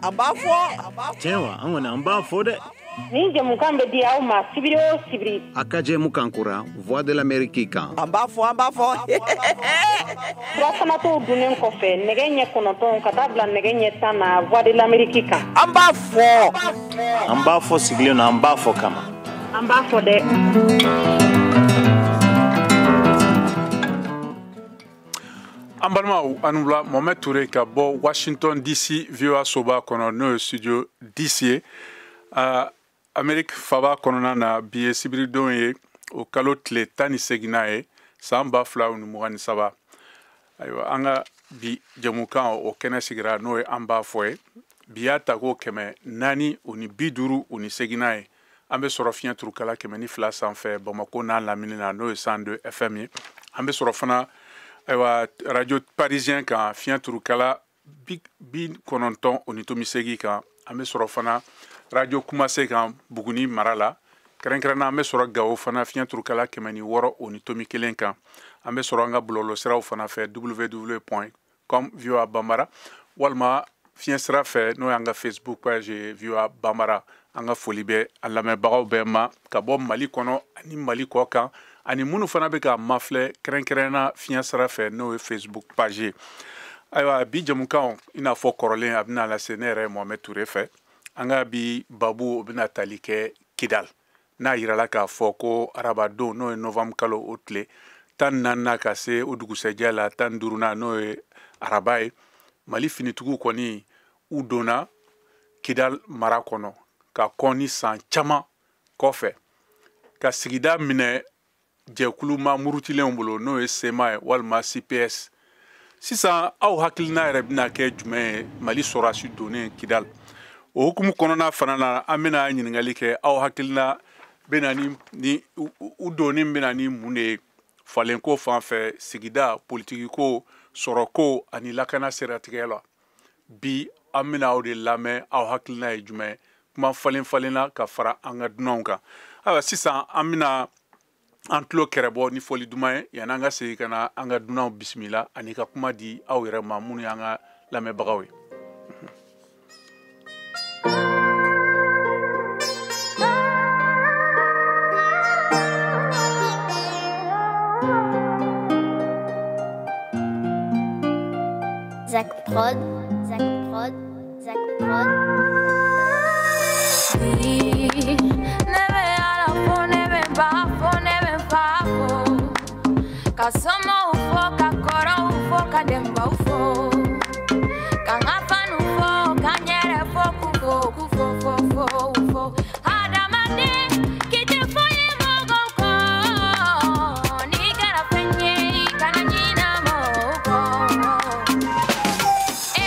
An b'a fɔ. Tiɲɛ wa, an kɔni an b'a fɔ dɛ. Nin jɛmukan bɛ di aw ma sibiri o sibiri. A ka jɛmukan kura Voix de l'Amérique kan. An b'a fɔ, an b'a fɔ. Furafanatɔw dunnen kɔfɛ nɛgɛ ɲɛ 9 ka taa bila nɛgɛ ɲɛ 10 na Voix de l'Amérique kan. An b'a fɔ. An b'a fɔ sigilen na, an b'a fɔ kama. An b'a fɔ dɛ. An balimaw, an wula. Mohamed Touré ka bɔ Washington DC, VOA soba kɔnɔ, n'o ye studio DC ye Amérique faba kɔnɔna na. Bi ye sibiridon ye, o kalo tile 18nan ye, san 2023. Ayiwa, an ka bi jɛmukan o kɛnɛ sigira, n'o ye an b'a fɔ ye. Bi y'a ta ko 458nan ye. An bɛ sɔrɔ fiɲɛ turukala 102 sanfɛ Bamako n'a lamini na, n'o ye 102 FM ye. An bɛ sɔrɔ fana, ayiwa, radio parisien kan, fiɲɛ turukala 90.8 kan. An bɛ sɔrɔ fana radio Kumase kan Buguni mara la. Kɛrɛnkɛrɛnna, an bɛ sɔrɔ Gawo fana, fiɲɛ turukala 106.1 kan. An bɛ sɔrɔ an ka bɔlɔlɔsiraw fana fɛ, www.com VOA Bambara, walima fiɲɛ sira fɛ, n'o y'an ka Facebook page ye, VOA Bambara. An ka foli bɛ an lamɛnbagaw bɛɛ ma ka bɔ Mali kɔnɔ ani Mali kɔ kan, ani minnu fana bɛ ka mafilɛ kɛrɛnkɛrɛnna fiɲɛ sira fɛ, n'o ye Facebook page ye. Ayiwa, bi jɛmukan, i n'a fɔ kɔrɔlen, a bɛna lase ne yɛrɛ Mohamed Touré fɛ. An ka bi babu, o bɛna tali kɛ Kidal. N'a yirala k'a fɔ ko arabadon, n'o ye novembre kalo o tile 14nan ka se o dugusɛjɛ la 15nan, n'o ye araba ye, Mali finitigiw kɔni u donna Kidal mara kɔnɔ ka kɔn ni san caman kɔfɛ, ka sigida minɛ jɛkulu ma murutilenw bolo, n'o ye SEMA ye walima CPS. Sisan, aw hakilina yɛrɛ bɛna kɛ jumɛn ye Mali sɔrɔdasi donnen Kidal? O hukumu kɔnɔna fana na, an bɛna ɲininkali kɛ, aw hakilina bɛna ni u donni bɛna ni mun de ye falenko fan fɛ, sigida politikiko, sɔrɔko ani lakana siratigɛ la? Bi an bɛna aw de lamɛn, aw hakilina ye jumɛn ye, kuma falen falenna ka fara an ka dunanw kan. Ayiwa, sisan an bɛna an tulo kɛrɛbɔ ni fɔli duman ye, yanni an ka segin ka na an ka dunanw bisimila ani ka kuma di aw yɛrɛ ma, minnu y'an ka lamɛnbagaw ye. Zach Prod, Zach Prod, Zach Prod. Ne bɛ ala fo, ne bɛ ba fo, ne bɛ fa fo, ka somɔgɔw fo, ka kɔrɔw fo, ka denbaw fo, ka n ka fanu fo, ka n yɛrɛ fo, k'u fo, k'u fo, fo, fo, fo. Hadamaden k'i tɛ foyi mɔgɔw kɔ, n'i kɛra fɛn ye, i kana ɲinɛ mɔgɔw kɔ. Ee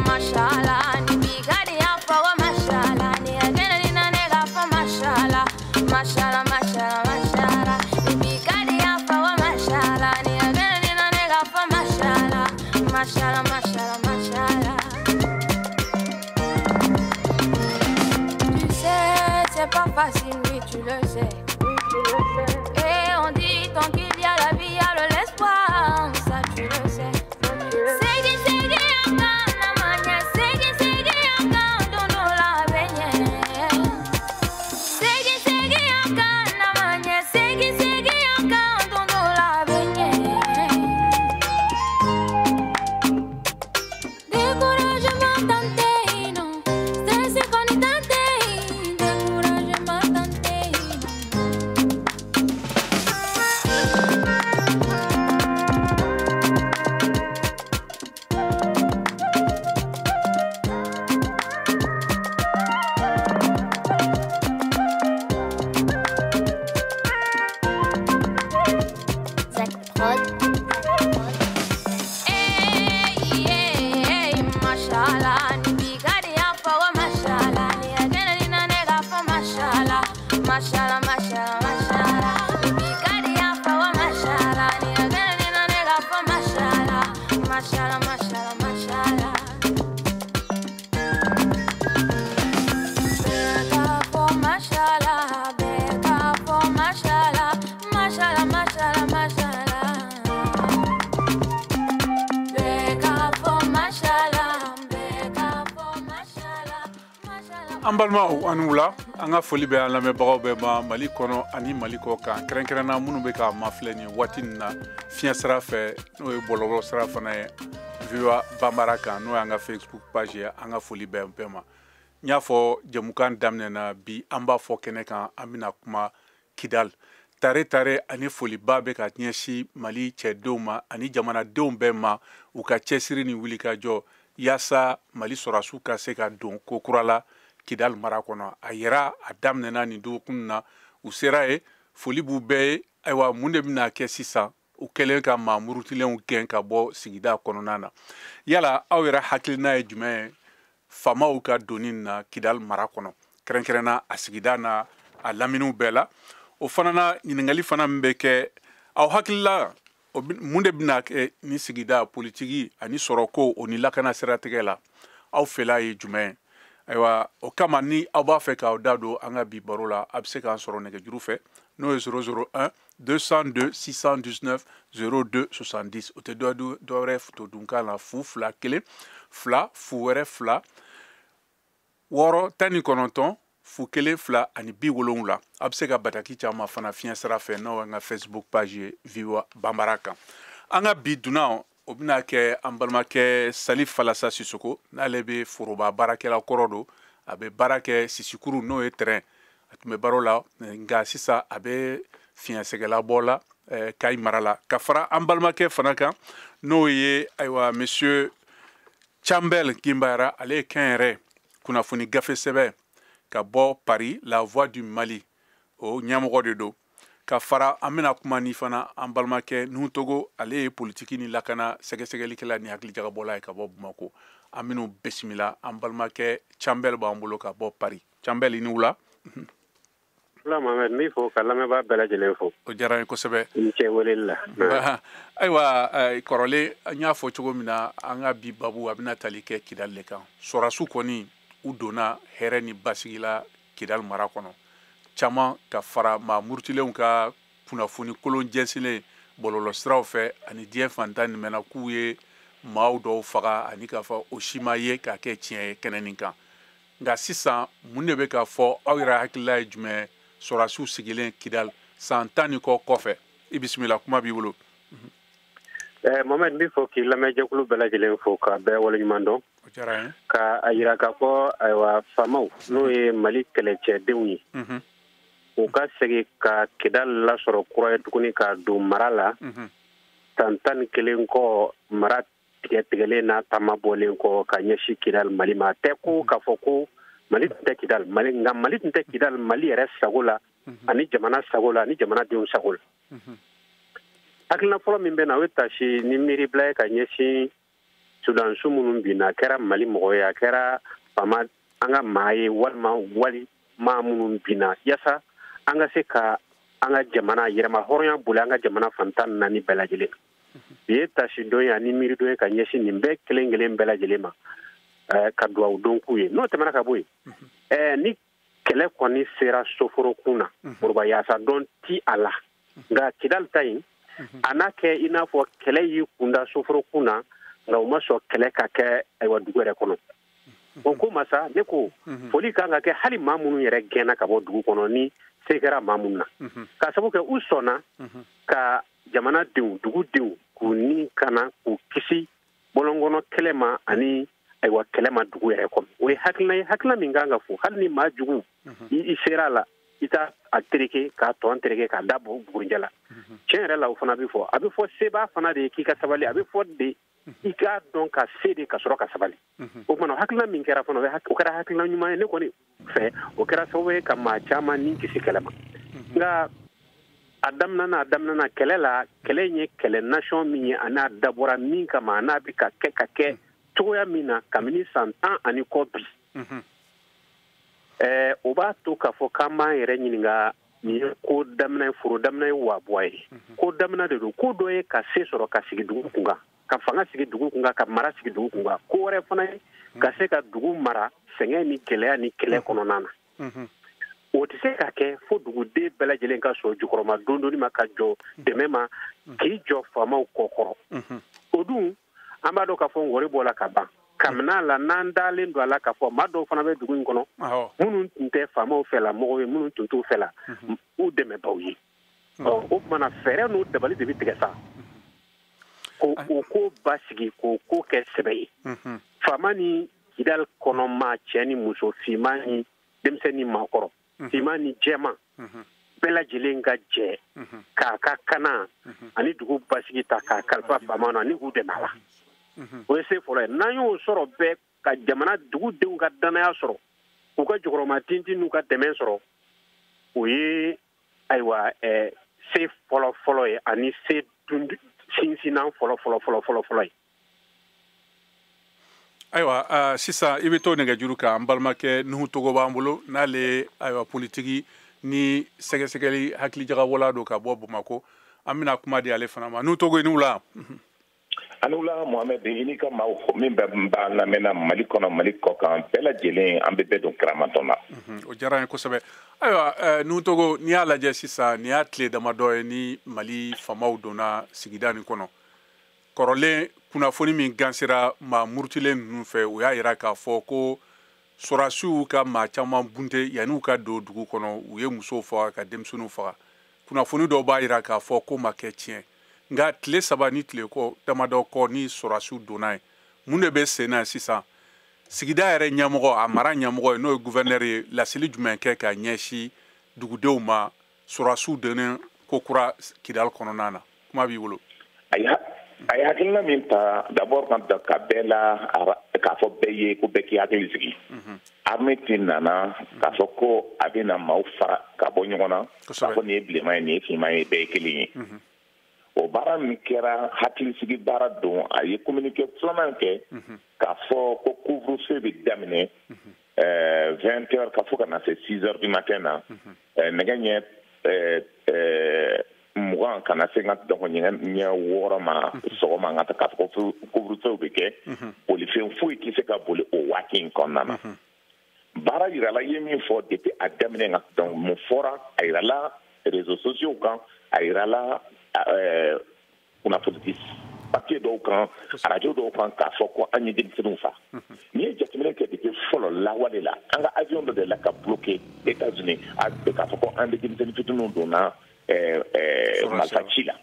mashala, ni bi ka di yan fɔ ko mashala, ni a kɛnɛ ni na ne ka fɔ mashala, mashala, mashala, mashala, ni bi ka di yan fɔ ko mashala, ni a kɛnɛ ni na ne ka fɔ mashala, mashala, mashala, mashala. Tu sais, c'est pas facile, oui, tu le sais. Et on dit tant qu'il y a la vie, il y a le l'espoir, ça tu le sais. Segi, segi, anga, namanya, segi, segi, anga, dondo la benye. Segi, segi, anga, namanya, segi, segi, anga, dondo la benye. Découragement tante, non, stress con tante, découragement tante, non. Zach Prod. Hey, mashallah, ni bi ka di yan fɔ ko mashallah, ni a kɛnɛ ni na ne ka fɔ mashallah, mashallah, mashallah, mashallah, ni bi ka di yan fɔ ko mashallah, ni a kɛnɛ ni na ne ka fɔ mashallah, mashallah, mashallah, mashallah. Bɛɛ k'a fɔ mashallah, bɛɛ k'a fɔ mashallah, mashallah, mashallah, mashallah. Bɛɛ k'a fɔ mashallah, bɛɛ An balimaw, ani wula. An ka foli bɛ an lamɛnbagaw bɛɛ ma Mali kɔnɔ ani Mali kɔ kan, kɛrɛnkɛrɛnna minnu bɛ k'a mafilɛ nin waati nin na fiɲɛ sira fɛ, n'o ye bɔlɔlɔ sira fana ye, VOA Banbara kan, n'o y'an ka Facebook page ye. An ka foli bɛ bɛɛ ma. N y'a fɔ jɛmukan daminɛ na, bi an b'a fɔ kɛnɛ kan, an bɛna kuma Kidal. Tare tare ani foliba bɛ ka ɲɛsin Mali cɛdenw ma ani jamanadenw bɛɛ ma, u ka cɛsiri ni wulikajɔ yaasa Mali sɔrɔdasiw ka se ka don ko kura la Kidal mara kɔnɔ. A yɛrɛ a daminɛna nin dɔgɔkun na, u sera yen, foli b'u bɛɛ ye. Ayiwa, mun de bɛna kɛ sisan u kɛlen ka maa murutilenw gɛn ka bɔ sigida kɔnɔna na? Yala aw yɛrɛ hakilina ye jumɛn ye faamaw ka donni na Kidal mara kɔnɔ, kɛrɛnkɛrɛnna a sigida n'a a laminiw bɛɛ la? O fana na, ɲininkali fana min bɛ kɛ, aw hakilila mun de bɛna kɛ ni sigida politiki ani sɔrɔko o ni lakana siratigɛ la, aw fɛla ye jumɛn ye? Ayiwa, o kama, ni aw b'a fɛ k'aw da don an ka bi baro la, a bɛ se k'an sɔrɔ nɛgɛjuru fɛ, n'o ye 001 202 619 02 70. O tɛ dɔ wɛrɛ to dunkan la, 0 2 1 0 0 2 6 19 0 1 2 ani 70. A bɛ se ka bataki caman fana fiɲɛ sira fɛ, n'o y'an ka Facebook page ye, VOA Banbara kan. An ka bi dunan, o bɛna kɛ an balimakɛ Salif Falasa Sisoko, n'ale bɛ foroba baarakɛla kɔrɔ don. A bɛ baara kɛ sisikuru, n'o ye terrain, a tun bɛ baara la, nka sisan a bɛ fiɲɛsɛgɛlabɔ la Kayi mara la. Ka fara an balimakɛ fana kan, n'o ye ayiwa monsieur Chambel Gimbayara, ale ye kɛnyɛrɛ kunnafoni gafe sɛbɛn ka bɔ Paris, La Voix du Mali, o ɲɛmɔgɔ de don. Ka fara an bɛna kuma ni fana an balimakɛ Nuhu Togo, ale ye politiki ni lakana sɛgɛsɛgɛlikɛla ni hakilijagabɔla ye ka bɔ Bamako. An minnu bisimila, an balimakɛ Chambel b'an bolo ka bɔ Paris. Chambel, i ni wula. Wula Mohamed, n b'i fo ka lamɛnbaa bɛɛ lajɛlen fo. O diyara n ye kosɛbɛ. I ni ce weleli la. Ayiwa, kɔrɔlen n y'a fɔ cogo min na, an ka bi babu a bɛna tali kɛ Kidali de kan. Sɔrɔdasiw kɔni, u donna hɛrɛ ni basigi la Kidali mara kɔnɔ caman, ka fara maa murutilenw ka kunnafoni kolon jɛnsilen bɔlɔlɔsiraw fɛ ani diɲɛ fantan nin mɛnna k'u ye maaw dɔw faga, ani k'a fɔ o si ma ye k'a kɛ tiɲɛ ye kɛnɛ nin kan. Nka sisan, mun de bɛ ka fɔ? Aw yɛrɛ hakilila ye jumɛn sɔrɔdasiw sigilen Kidali san 10 ni kɔ kɔfɛ? I bisimila, kuma b'i bolo. Mohamed, n b'i fo k'i lamɛnjɛkulu bɛɛ lajɛlen fo ka bɛɛ waleɲuman dɔn. O diyara n ye. Ka a yira k'a fɔ ayiwa faamaw, n'o ye Mali kɛlɛcɛdenw ye, u ka segin ka Kidali lasɔrɔ kura ye tuguni k'a don mara la san 11 kɔ, mara tigɛ tigɛlen n'a taama bɔlen kɔ ka ɲɛsin Kidali Mali ma. A tɛ ko k'a fɔ ko Mali tun tɛ Kidali Mali, nka Mali tun tɛ Kidali Mali yɛrɛ sago la ani jamana sago la ani jamanadenw sago la. Hakilina fɔlɔ min bɛ na, o ye tasi ni miiribila ye ka ɲɛsin sudansu minnu binna, a kɛra Mali mɔgɔ ye, a kɛra faama an ka maa ye, walima wali maa minnu binna, yaasa an ka se ka an ka jamana yɛrɛma hɔrɔnya boli an ka jamana fan 14 bɛɛ lajɛlen. Bi ye tasi don ye ani miiri don ye ka ɲɛsin nin bɛɛ kelen kelen bɛɛ lajɛlen ma, ka duwawu don k'u ye. N'o tɛmɛna ka bɔ yen, ni kɛlɛ kɔni sera soforokun na, foroba yaasa dɔn ti a la. Nka Kidali ta in, a n'a kɛ i n'a fɔ kɛlɛ y'i kunda soforokun na, nka u ma sɔn kɛlɛ ka kɛ ayiwa dugu yɛrɛ kɔnɔ. O ko masa, ne ko foli kan ka kɛ hali maa minnu yɛrɛ gɛnna ka bɔ dugu kɔnɔ, ni se kɛra maa minnu na, k'a sababu kɛ u sɔnna ka jamanadenw, dugudenw k'u ni kana k'u kisi bɔlɔnkɔnɔ kɛlɛ ma ani ayiwa kɛlɛ ma dugu yɛrɛ kɔnɔ. O ye hakilina ye, hakilina min kan ka fo. Hali ni maa jugu i sera a la, i t'a a tereke k'a tɔn tereke k'a da bugurijɛ la. Tiɲɛ yɛrɛ la, o fana bɛ fɔ, a bɛ fɔ sebaa fana de ye k'i ka sabali, a bɛ fɔ de i k'a dɔn ka se de ka sɔrɔ ka sabali. O kumana, hakilina min kɛra fana, o kɛra hakilina ɲuman ye ne kɔni fɛ. O kɛra sababu ye ka maa caman ni kisi kɛlɛ ma. Nka a daminɛna kɛlɛ la, kɛlɛ in ye kɛlɛ nation min ye, a n'a dabɔra min kama, a n'a bɛ ka kɛ ka kɛ cogoya min na kabini san 10 ani kɔ bi, o b'a to k'a fɔ k'an b'an yɛrɛ ɲininka. Nin ye ko daminɛ, foro daminɛ ye wabuwa ye, ko daminɛ de don. Ko dɔ ye ka se sɔrɔ ka sigi dugu kun kan, ka fanga sigi dugu kun kan, ka mara sigi dugu kun kan. Ko wɛrɛ fana ye ka se ka dugu mara sɛgɛn ni gɛlɛya ni kɛlɛ kɔnɔna na. O tɛ se ka kɛ fo duguden bɛɛ lajɛlen ka sɔn jukɔrɔma dondoni ma, ka jɔ dɛmɛ ma, k'i jɔ faamaw kɔ kɔrɔ. O dun, an b'a dɔn k'a fɔ ngɔri bɔla ka ban. Kabini la n'an dalen don a la k'a fɔ maa dɔw fana bɛ dugu in kɔnɔ minnu tun tɛ faamaw fɛ la, mɔgɔw ye minnu tun t'u fɛ la, u dɛmɛbaw ye. Ɔ, o tumana fɛɛrɛ n'o dabali de bɛ tigɛ sa ko o ko basigi, k'o ko kɛ sɛbɛ ye. Faama ni Kidali kɔnɔ maa, cɛ ni muso, finman ni denmisɛn ni maakɔrɔ, finman ni jɛman, bɛɛ lajɛlen ka jɛ k'a ka kana ani dugu basigi ta k'a kalifa faama na ni k'u dɛmɛ a la. O ye se fɔlɔ ye. N'an y'o sɔrɔ bɛɛ ka jamana dugudenw ka danaya sɔrɔ, k'u ka jɔyɔrɔma tintin n'u ka dɛmɛ sɔrɔ, o ye ayiwa se fɔlɔ fɔlɔ ye ani se sinsinnan fɔlɔ fɔlɔ fɔlɔ fɔlɔ fɔlɔ ye. Ayiwa, sisan i bɛ to nɛgɛjuru kan. An balimakɛ Nuhu Togo b'an bolo, n'ale ayiwa politiki ni sɛgɛsɛgɛli hakilijagabɔla don ka bɔ Bamakɔ. An bɛna kuma di ale fana ma. Nuhu Togo, i ni wula. A ni wula, Mohamɛd, i n'i ka maaw min bɛ b'a lamɛnna Mali kɔnɔ, Mali kɔ kan, bɛɛ lajɛlen, an bɛ bɛɛ don kiramatɔ na. O diyara n ye kosɛbɛ. Ayiwa Nuhu Togo, n'i y'a lajɛ sisan, nin y'a tile damadɔ ye ni Mali faamaw donna sigida nin kɔnɔ. Kɔrɔlen kunnafoni min gansera maa murutilen ninnu fɛ, o y'a yira k'a fɔ ko sɔrɔdasiw ka maa caman bunte yanni ka don dugu kɔnɔ. U ye musow faga ka denmisɛnninw faga. Kunnafoni dɔw b'a yira k'a fɔ ko ma kɛ tiɲɛ, nka tile 3 ni tile kɔ damadɔ kɔ ni sɔrɔdasiw donna yen, mun de bɛ sen na sisan? Sigida yɛrɛ ɲɛmɔgɔ, a mara ɲɛmɔgɔ ye, n'o ye gouverneur ye, laseli jumɛn kɛ ka ɲɛsin dugudenw ma sɔrɔdasiw donnen ko kura Kidali kɔnɔna na? Kuma b'i bolo. A ye hakilina min ta, d'abord ka bɛɛ la k'a fɔ bɛɛ ye ko bɛɛ k'i hakili sigi. Armée tɛ nana k'a fɔ ko a bɛna maaw fara ka bɔ ɲɔgɔn na k'a fɔ nin ye bilenman ye, nin ye finman ye, bɛɛ ye kelen ye. O baara min kɛra, hakilisigi baara don. A ye communiqué filanan kɛ k'a fɔ ko couvre-feu bɛ daminɛ 20 heures ka fo ka na se 6 heures du matin na, nɛgɛ ɲɛ 20 ka na se n ka donc ɲɛ 6 ma sɔgɔma. N ka k'a fɔ ko couvre-feu bɛ kɛ, bolifɛn foyi tɛ se ka boli o waati in kɔnɔna na. Baara yirala, i ye min fɔ depuis a daminɛ nka donc mun fɔra, a yirala réseaux sociaux kan, a yirala kunnafoni di papier dɔw kan, arajo dɔw kan, k'a fɔ ko an ye denmisɛnninw fa. N'i ye jateminɛ kɛ, depuis fɔlɔ lawale la, an ka avion dɔ de la ka bloqué États-Unis k'a fɔ ko an bɛ denmisɛnnin fitininw donna marifa ci la.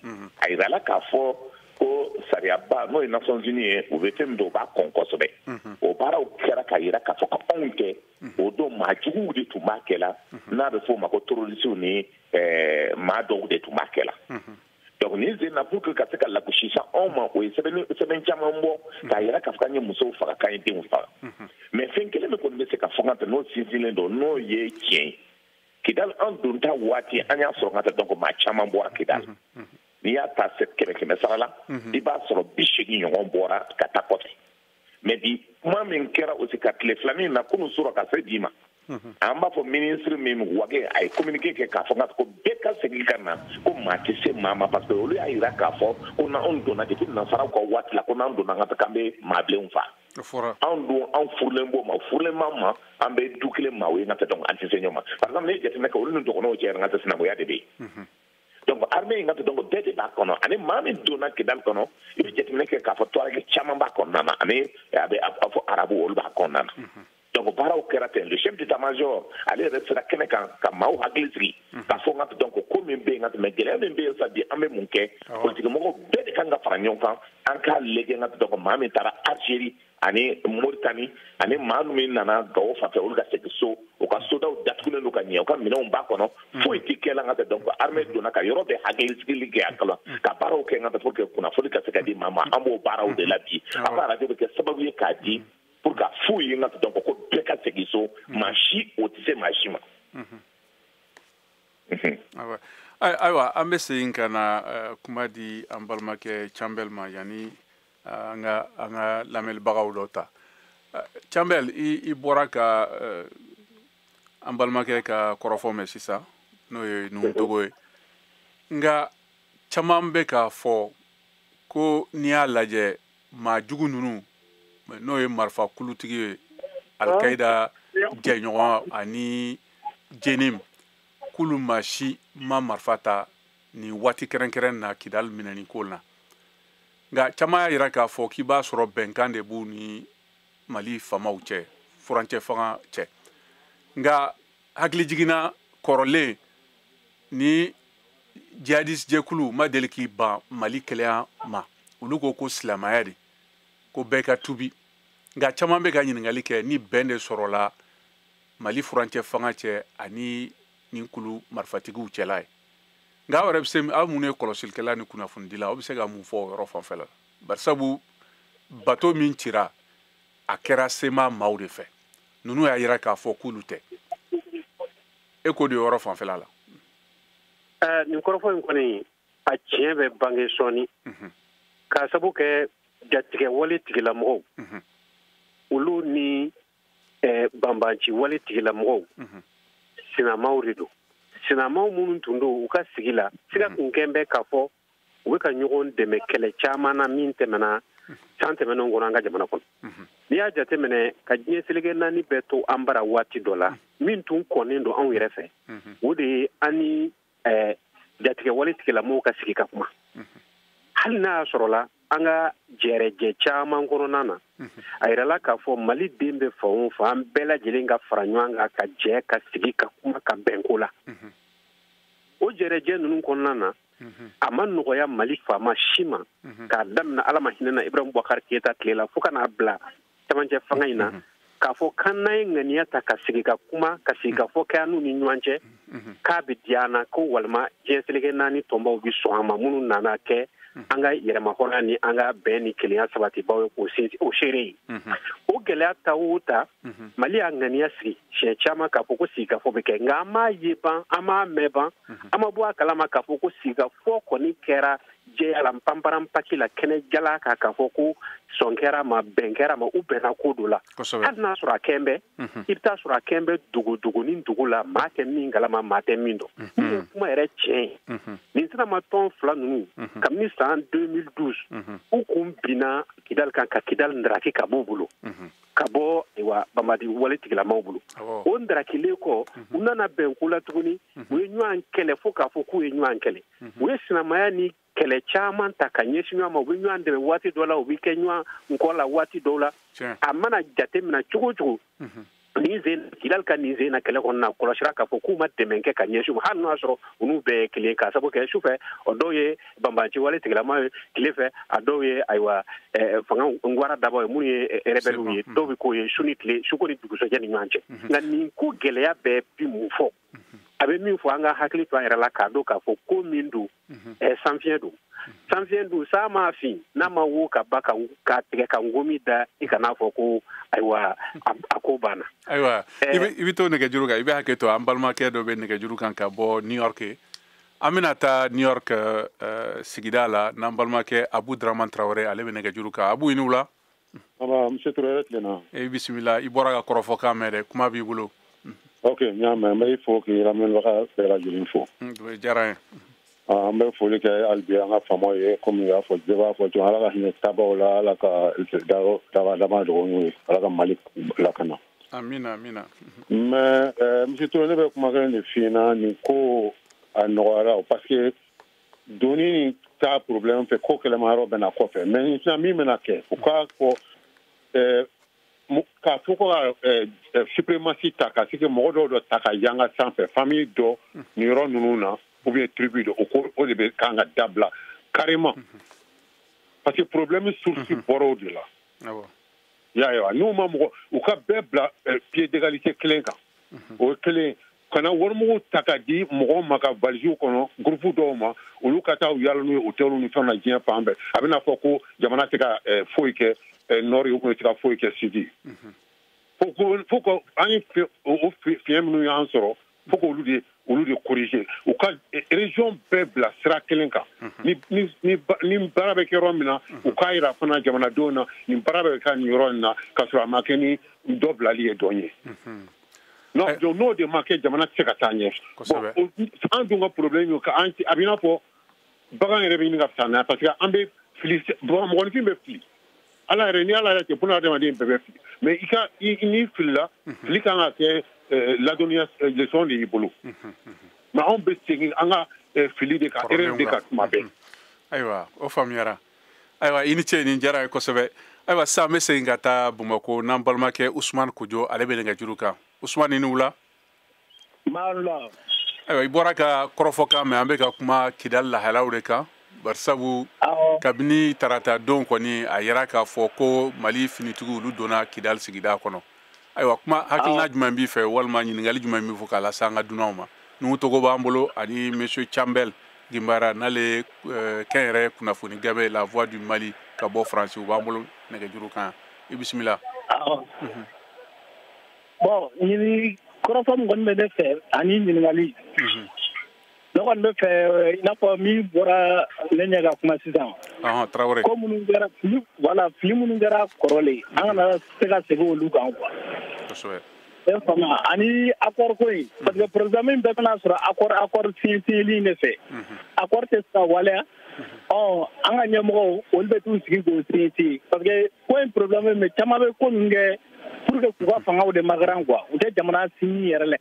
A yirala k'a fɔ ko sariyaba, n'o ye Nations Unies ye, u bɛ fɛn min dɔn, u b'a kɔn kosɛbɛ. O baaraw kɛra k'a yira k'a fɔ ko anw tɛ. O don maa juguw de tun b'a kɛ la, n'a bɛ f'o ma ko terroristes, ni maa dɔw de tun b'a kɛ la. Donc nin sen na, pour que ka se ka lagosi sa anw ma, o ye sɛbɛn caman bɔ k'a yira k'a fɔ k'an ye musow faga, k'an ye denw faga. Mais fɛn kelen min kɔni bɛ se ka fɔ ka tɛ, n'o sinsinlen don, n'o ye tiɲɛ ye, Kidali an donta waati, an y'a sɔrɔ ka tɛ donc maa caman bɔra Kidali. N'i y'a ta 100 100 sara la, i b'a sɔrɔ 80 ɲɔgɔn bɔra ka taa kɔfɛ. Mais bi, kuma min kɛra aussi ka tile filanin na, kunun sɔrɔ ka se bi ma, an b'a fɔ ministre min Wage, a ye communiqué kɛ k'a fɔ ko bɛɛ ka segin ka na, ko maa tɛ se maa ma, parce que olu y'a yira k'a fɔ ko n'anw donna depuis nansaraw ka waati la, ko n'an donna an ka k'an bɛ maa bilenw fa. Anw dun, anw furulen b'o ma, furulen b'an ma, an bɛ du kelen maaw ye, n ka tɛ donc an tɛ se ɲɔgɔn ma. Par exemple, n'i ye jateminɛ kɛ, olu ni dɔgɔnɔw cɛ, n ka tɛ sinankunya de bɛ yen. Donc armée in ka tɛ donc bɛɛ de b'a kɔnɔ, ani maa min donna Kidali kɔnɔ, i bɛ jateminɛ kɛ k'a fɔ Touareg caman b'a kɔnɔna na, ani a bɛ a fɔ arabu, olu b'a kɔnɔna na. Donc baaraw kɛra ten. Le chef d'état-major, ale yɛrɛ sera kɛnɛ kan ka maaw hakili sigi k'a fɔ n ka donc ko min bɛ yen ka tɛmɛ, gɛlɛya min bɛ yen sa bi, an bɛ mun kɛ? Politique mɔgɔw bɛɛ de kan ka fara ɲɔgɔn kan, an k'a lajɛ n ka donc maa min taara Algérie ani Mauritanie, ani maa min nana Gawo fan fɛ, olu ka segin so. U ka sodaw datugulen don ka ɲɛ, u ka minɛnw b'a kɔnɔ, foyi tɛ kɛ la. N ka tɛ donc armée donna ka yɔrɔ bɛɛ hakili sigili kɛ a kala ka baaraw kɛ n ka tɛ pour que kunnafoni ka se ka di maa ma. An b'o baaraw de la bi. A ka arajo bɛ kɛ sababu ye k'a di pour ka f'u ye n ka tɛ donc ko bɛɛ ka segin so, maa si o tɛ se maa si ma. Ayiwa, an bɛ segin ka na kuma di an balimakɛ Canbɛl ma yanni an ka lamɛnbagaw dɔ ta. Canbɛl, i bɔra ka an balimakɛ ka kɔrɔfɔ mɛn sisan, n'o ye Nuhu Togo ye. Nka caman bɛ k'a fɔ ko n'i y'a lajɛ, maa jugu ninnu, n'o ye marifa kulutigi ye, Alikaida jɛɲɔgɔn ani Jenim, k'olu maa si ma marifa ta nin waati kɛrɛnkɛrɛn na Kidali minɛni ko la. Nka caman y'a yira k'a fɔ k'i b'a sɔrɔ bɛnkan de b'u ni Mali faamaw cɛ, furancɛ fanga cɛ. Nka hakili jiginna kɔrɔlen ni jihadiste jɛkulu ma deli k'i ban Mali kɛlɛya ma. Olu ko ko silamɛya de, ko bɛɛ ka tubi. Nka caman bɛ ka ɲininkali kɛ ni bɛn de sɔrɔla Mali furancɛ fanga cɛ ani nin kulu marifatigiw cɛla ye. Nka aw yɛrɛ bɛ se, aw minnu ye kɔlɔsilikɛla ni kunnafonidila, aw bɛ se ka mun fɔ o yɔrɔ fanfɛla la? Barisabu bato min cira, a kɛra sema maaw de fɛ. Ninnu y'a yira k'a fɔ k'olu tɛ. E ko de yɔrɔ fanfɛla la. Nin kɔrɔfɔ in kɔni, a tiɲɛ bɛ bange sɔɔni. K'a sabu kɛ jatigɛ wale tigilamɔgɔw, olu ni banbanci wale tigilamɔgɔw, sinamaw de don. Sinamaw minnu tun don u ka sigi la, siga kun kɛn bɛ k'a fɔ u bɛ ka ɲɔgɔn dɛmɛ kɛlɛ caman na min tɛmɛna san tɛmɛnenw kɔnɔ an ka jamana kɔnɔ. N'i y'a jateminɛ ka diɲɛ seleke naani bɛɛ to an bara waati dɔ la, min tun kɔnnen don anw yɛrɛ fɛ, o de ye an ni jatigɛ wale tigilamɔgɔw ka sigi ka kuma. Hali n'a y'a sɔrɔla an ka jɛrɛjɛ caman kɔnɔna na, a yirala k'a fɔ Mali den bɛ fan o fan, an bɛɛ lajɛlen ka fara ɲɔgɔn kan ka jɛ ka sigi ka kuma ka bɛn ko la. O jɛrɛjɛ ninnu kɔnɔna na, a ma nɔgɔya Mali faama si ma k'a daminɛ Ala ma hinɛ na Ibrahim Boubacar Keita tile la fo ka n'a bila camancɛ fanga in na, k'a fɔ k'an n'an ye ŋaniya ta ka sigi ka kuma, ka sigi ka fɔ kɛ an n'u ni ɲɔgɔn cɛ, k'a bɛ diya an na, ko walima diɲɛ seleke naani tɔnbaw bɛ sɔn an ma, minnu nana kɛ an ka yɛrɛmahɔrɔnya ni an ka bɛn ni kelenya sabatibaw ye, k'o sinsin o seere ye. O gɛlɛya ta o ta, Mali y'a ŋaniya sigi siɲɛ caman k'a fɔ ko sigikafɔ bɛ kɛ, nka an m'a ye ban, an m'a mɛn ban, an ma bɔ a kalama k'a fɔ ko sigikafɔ kɔni kɛra jɛya la, panparanpaki la, kɛnɛ jala kan, k'a fɔ ko sɔn kɛra ma, bɛn kɛra ma, u bɛnna ko dɔ la. Hali n'a sɔrɔ a kɛn bɛ, i bɛ taa sɔrɔ a kɛn bɛ dogo dogoni dugu la, maa tɛ min kalama, maa tɛ min dɔn. Min ye kuma yɛrɛ tiɲɛ ye, nin sinama tɔn fila ninnu, kabini san 2012, u kun binna Kidali kan ka Kidali ndaraki ka b'u bolo, ka bɔ ayiwa Bamadi wale tigilamaw bolo. O ndarakilen kɔ, u nana bɛn ko la tuguni, u ye ɲɔgɔn kɛlɛ fo k'a fɔ k'u ye ɲɔgɔn kɛlɛ. U ye sinamaya ni kɛlɛ caman ta ka ɲɛsin ɲɔgɔn ma, u bɛ ɲɔgɔn dɛmɛ waati dɔ la, u bɛ kɛ ɲɔgɔn nkɔ la waati dɔw la. A mana jate minɛ cogo o cogo, nin sen Kidali ka nin sen na kɛlɛ kɔnɔna, kɔlɔsira k'a fɔ k'u ma dɛmɛ kɛ ka ɲɛsin u ma, hali n'o y'a sɔrɔ u n'u bɛɛ ye kelen, k'a sababu kɛ sufɛ o dɔw ye banbanci wale tigilama ye, tile fɛ a dɔw ye ayiwa fanga ngwara dabaw ye, minnu ye rebelles ye, dɔw bɛ k'o ye su ni tile, su ko ni dugusɛjɛ ni ɲɔgɔn cɛ. Nka nin ko gɛlɛya bɛɛ bi mun fɔ? A bɛ min fɔ, an ka hakili to an yɛrɛ la k'a dɔn k'a fɔ ko min don, sanfiɲɛ don. Sanfiɲɛ don, sa m'a fin, n'a ma wo ka ba ka tigɛ ka ngomi da, i kana fɔ ko ayiwa a ko banna. Ayiwa, i bɛ to nɛgɛjuru kan, i bɛ hakɛ to, an balimakɛ dɔ bɛ nɛgɛjuru kan ka bɔ New York. An bɛna taa New York sigida la n'an balimakɛ Abu Dramane Traoré, ale bɛ nɛgɛjuru kan. Abu, i ni wula. Monsieur Traoré, tilenna. E bisimila, i bɔra ka kɔrɔfɔkan mɛn dɛ, kuma b'i bolo. Ok, n y'a mɛn, n bɛ i fo k'i lamɛnbaga bɛɛ lajɛlen fo. O diyara n ye. An bɛ foli kɛ hali bi an ka faamaw ye, komi u y'a fɔ, bɛɛ b'a fɔ cogo, Ala ka hinɛ tabaw la, Ala ka daba dɔgɔninw ye, Ala ka Mali lakana. Amina, amina. Mais monsieur Touré, ne bɛ kuma kelen de f'i ɲɛna, nin ko a nɔgɔyara parce que doni ni taa problème fɛ, ko kɛlɛma yɔrɔ bɛ na kɔfɛ, mais sisan min bɛna kɛ, u k'a fɔ k'a fɔ ko ka suprématie ta ka se ka mɔgɔ dɔw dɔ ta ka yanga sanfɛ, famille dɔ nin yɔrɔ ninnu na, ou bien tribu dɔ, o ko o de bɛ kan ka dabila carrément, parce que problème source bɔra o de la. I y'a ye wa, n'u ma mɔgɔ u ka bɛɛ bila pied d'égalité kelen kan, o ye kelen. Kana warimugu ta ka di mɔgɔw ma ka valisiw kɔnɔ groupe dɔw ma, olu ka taa u yaala n'u ye hôtel ni fɛnw na diɲɛ fan bɛɛ. A bɛna fɔ ko jamana tɛ ka foyi kɛ nord ye, ou bien tɛ ka foyi kɛ sud ye. Fo ko an ye o fiɲɛ minnu y'an sɔrɔ, fo k'olu de olu de corriger, u ka région bɛɛ bila sira kelen kan. Ni baara bɛ kɛ yɔrɔ min na, u k'a yira fana jamanadenw na nin baara bɛ kɛ nin yɔrɔ in na, k'a sɔrɔ a ma kɛ ni dɔ bilali ye dɔ ɲɛ. Non, donc n'o de ma kɛ, jamana tɛ se ka taa ɲɛ. Bon, an dun ka problème ye k'an a bɛ i n'a fɔ bagan yɛrɛ bɛ ɲini ka fisa n'an ye, parce que an bɛ fili, mɔgɔninfin bɛ fili. Ala yɛrɛ ni Ala yɛrɛ tɛ, bunahadamaden bɛɛ bɛ fili. Mais i ka n'i filila, fili kan ka kɛ ladɔnniya leçon de y'i bolo. Mais anw bɛ segin an ka fili de kan, erreur de kan tuma bɛɛ. Ayiwa, o faamuyara. Ayiwa, i ni ce, nin diyara ye kosɛbɛ. Ayiwa, sisan an bɛ segin ka taa Bamakɔ n'an balimakɛ Usumani Kojo, ale bɛ nɛgɛjuru kan. Usumani, i ni wula. Ayiwa, i bɔra ka kɔrɔfɔkan mɛn, an bɛ ka kuma Kidali lahalaw de kan, barisabu kabini tarata don kɔni, a yɛrɛ k'a fɔ ko Mali finitigiw, olu donna Kidali sigida kɔnɔ. Ayiwa, kuma hakilina jumɛn b'i fɛ, walima ɲininkali jumɛn b'i fɔ k'a lase an ka dunanw ma? Nuhu Togo b'an bolo ani monsieur Chambel Gimbara, n'ale kɛnyɛrɛ kunnafoni gafe La Voix du Mali ka bɔ Faransi, u b'an bolo nɛgɛjuru kan. I bisimila. Bon, ɲini kɔrɔfɔ min kɔni bɛ ne fɛ ani ɲininkali, ne kɔni bɛ fɛ, i n'a fɔ min bɔra ne ɲɛ ka kuma sisan, Tarawele, ko minnu kɛra, fili, voilà, fili minnu kɛra kɔrɔlen, an kana se ka segin olu kan quoi. E faamuya, ani accord ko in, parce que président min bɛɛ bɛna sɔrɔ accord signé de fɛ, accord tɛ se ka waleya. Ɔ, an ka ɲɛmɔgɔw, olu bɛ t'u sigi k'o signé, parce que ko in problème bɛ, caman bɛ ko ninnu kɛ pour que k'u ka fangaw de makaran quoi, u tɛ jamana sini yɛrɛ la.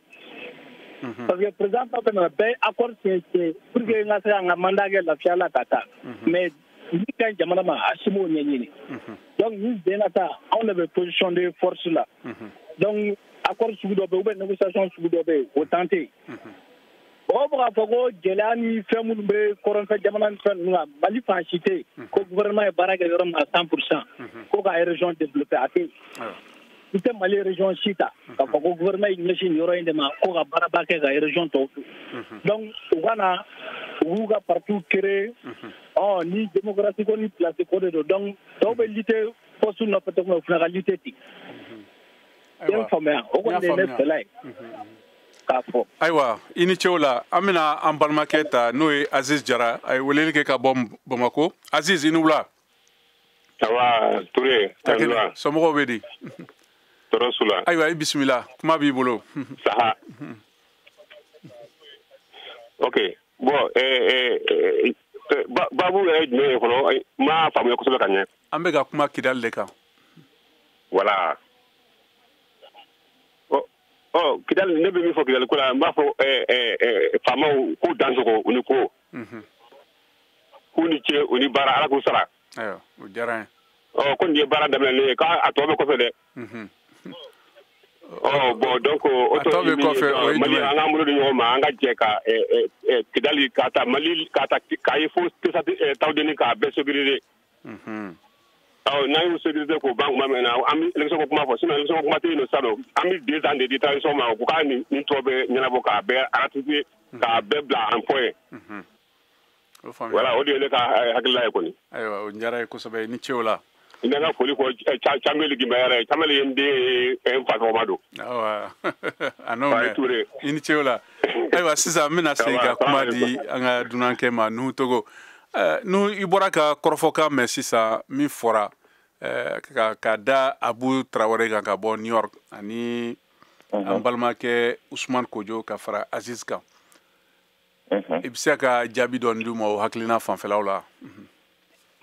Parce que président fɛn fɛn nana, bɛɛ ye accord signé pour que n ka se ka n ka mandat kɛ lafiya la ka taa, mais min ka ɲi jamana ma, a si m'o ɲɛɲini. Donc ni den na ta, anw de bɛ position de force la. Donc accord sugu dɔ bɛ yen, ou bien négociation sugu dɔ bɛ yen, o temps tɛ yen. Mɔgɔw bɛ k'a fɔ ko gɛlɛya ni fɛn minnu bɛ kɔrɔnfɛ jamana ni fɛn ninnu kan, Mali fan si tɛ yen ko gouvernement ye baara kɛ yɔrɔ min na 100% ko ka région développer, a tɛ yen. I tɛ Mali région si ta k'a fɔ ko gouvernement y'i ɲɛsin nin yɔrɔ in de ma ko ka baaraba kɛ ka région tɔw to. Donc u ka na, u b'u ka parti créer, ɔ ni démocratie ko ni place ko de don. Donc tɔw bɛ lutter poste nɔfɛ cogo min na, u fana ka lutter ten. I y'a faamuya, o kɔni de ye ne fɛla ye k'a fɔ. Ayiwa, i ni ce o la. An bɛna an balimakɛ ta, n'o ye Aziz Jara, a ye weleli kɛ ka bɔ Bamako. Aziz, i ni wula. Ça va, Touré? Somɔgɔw bɛ di? Tɔɔrɔ su la. Ayiwa, i bisimila, kuma b'i bolo. Saha, ok, bon, babu yɛrɛ ye jumɛn ye fɔlɔ? N m'a faamuya kosɛbɛ ka ɲɛ. An bɛ ka kuma Kidali de kan. Voilà. Ɔ, Kidali, ne bɛ min fɔ Kidali ko la, n b'a fɔ faamaw k'u dansogo, u ni ko k'u ni ce, u ni baara, Ala k'u sara. Ayiwa, o diyara n ye. Ɔ, ko nin ye baara daminɛlen ye, k'a tɔ bɛ kɔfɛ dɛ. Ɔ bon, donc o tɔ bɛ kɔfɛ, o ye Mali jumɛn ye? An k'an bolo di ɲɔgɔn ma, an ka jɛ ka Kidali ka taa, Mali ka taa Kayi fo Tawudeni, k'a bɛɛ sécuriser. Ɔ, n'an y'u sécuriser k'o ban tuma min na, an bɛ élection ko kuma fɔ. Sinon élection ko kuma tɛ yen nɔ sisan nɔ. An bɛ 2 ans de di transition ma, u k'a nin tɔ bɛɛ ɲɛnabɔ, k'a bɛɛ ratifier, k'a bɛɛ bila en point. Voilà, o de ye ne ka hakilila ye kɔni. Ayiwa, o diyara ye kosɛbɛ, i ni ce o la. N bɛ n ka foli fɔ Cameli Gimba yɛrɛ ye. Cameli ye n den ye, n fa tɔgɔma don. Ayiwa, a n'o mɛn, i ni ce o la. Ayiwa, sisan n bɛna segin ka kuma di an ka dunankɛ ma, Nuhu Togo. Nu, i bɔra ka kɔrɔfɔkan mɛn sisan min fɔra ka da Abu Tarawele kan ka bɔ New York, ani an balimakɛ Usumani Kojo ka fara Aziz kan. I bɛ se ka jaabi dɔɔni d'u ma o hakilina fanfɛlaw la?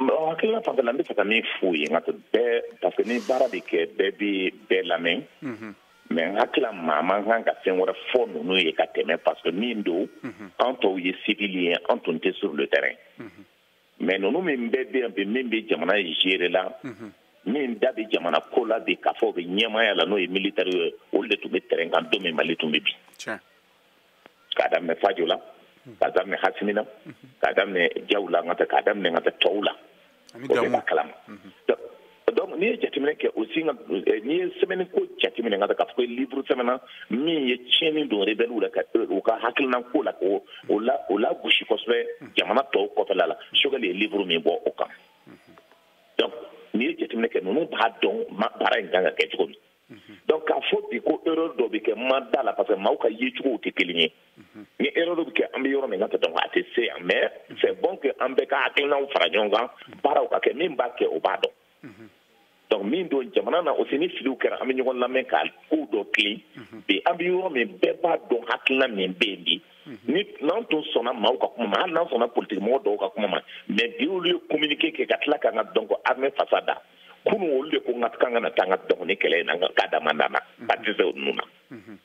Hakilina fanfɛla, n bɛ fɛ ka min f'u ye, nka bɛɛ, parce que ni baara bɛ kɛ, bɛɛ bɛ bɛɛ lamɛn. Mais n hakili, maa man kan ka fɛn wɛrɛ fɔ ninnu ye ka tɛmɛ, parce que min don, an tɔw ye civil ye, an tun tɛ sur le terrain. Mais ninnu min bɛɛ bɛ yan bi, min bɛ jamana gérer la, min da bɛ jamana ko la bi, k'a fɔ o bɛ ɲɛmaaya la, n'o ye militaire ye, olu de tun bɛ terrain kan don min Mali tun bɛ bi. K'a daminɛ Fadio la, k'a daminɛ Hasimi na, k'a daminɛ Jaw la, n ka k'a daminɛ n ka tɔw la, o bɛɛ b'a kalama. Donc n'i ye jateminɛ kɛ aussi, n'i ye sɛbɛnni ko jateminɛ, n ka k'a fɔ ko livre sɛbɛnna min ye tiɲɛni don rebelle la, ka u ka hakilina ko la, k'o o la o la gosi kosɛbɛ jamana tɔw kɔfɛla la, Choguel ye livre min bɔ o kan. Donc n'i ye jateminɛ kɛ, ninnu b'a dɔn baara in kan ka kɛ cogo min. Donc k'a fɔ bi ko erreur dɔ bɛ kɛ, n ma da la, parce que maaw ka yecogow tɛ kelen ye. Ni erreur dɔ bɛ kɛ, an bɛ yɔrɔ min na, donc a tɛ se yan, mais c'est bon que an bɛɛ ka hakilinaw fara ɲɔgɔn kan, baaraw ka kɛ, min b'a kɛ, o b'a dɔn. Donc min don jamana na aussi, ni filiw kɛra, an bɛ ɲɔgɔn lamɛn ka kow dɔ tilen. Bi an bɛ yɔrɔ min, bɛɛ b'a dɔn hakilina min bɛ yen bi. Ni n'an tun sɔnna maaw ka kuma ma, hali n'an sɔnna politique mɔgɔ dɔw ka kuma ma, mais bi olu ye communiqué kɛ ka tila k'an ka donc armée fasa da. Kunun olu de ko n ka kan ka na taa n ka donc ni kɛlɛ in na, k'a da man d'an na, ka dɛsɛ o ninnu na.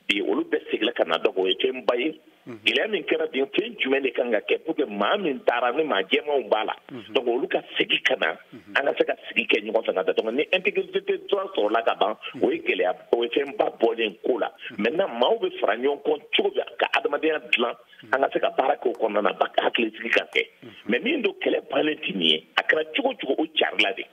Bi olu bɛɛ seginna ka na, donc o ye fɛnba ye. Gɛlɛya min kɛra bi, fɛn jumɛn de kan ka kɛ pour que maa min taara ni maa jɛmanw b'a la, donc olu ka segin ka na, an ka se ka sigi kɛ ɲɔgɔn fɛ ka taa. Donc ni intégrité territoriale sɔrɔla ka ban, o ye gɛlɛya, o ye fɛnba bɔlen ko la. Maintenant maaw bɛ fara ɲɔgɔn kan cogo min ka adamadenya dilan, an ka se ka baara kɛ o kɔnɔna na, ba hakili sigi ka kɛ. Mais min don kɛlɛ bannen tɛ nin ye, a kɛra cogo cogo o carila de.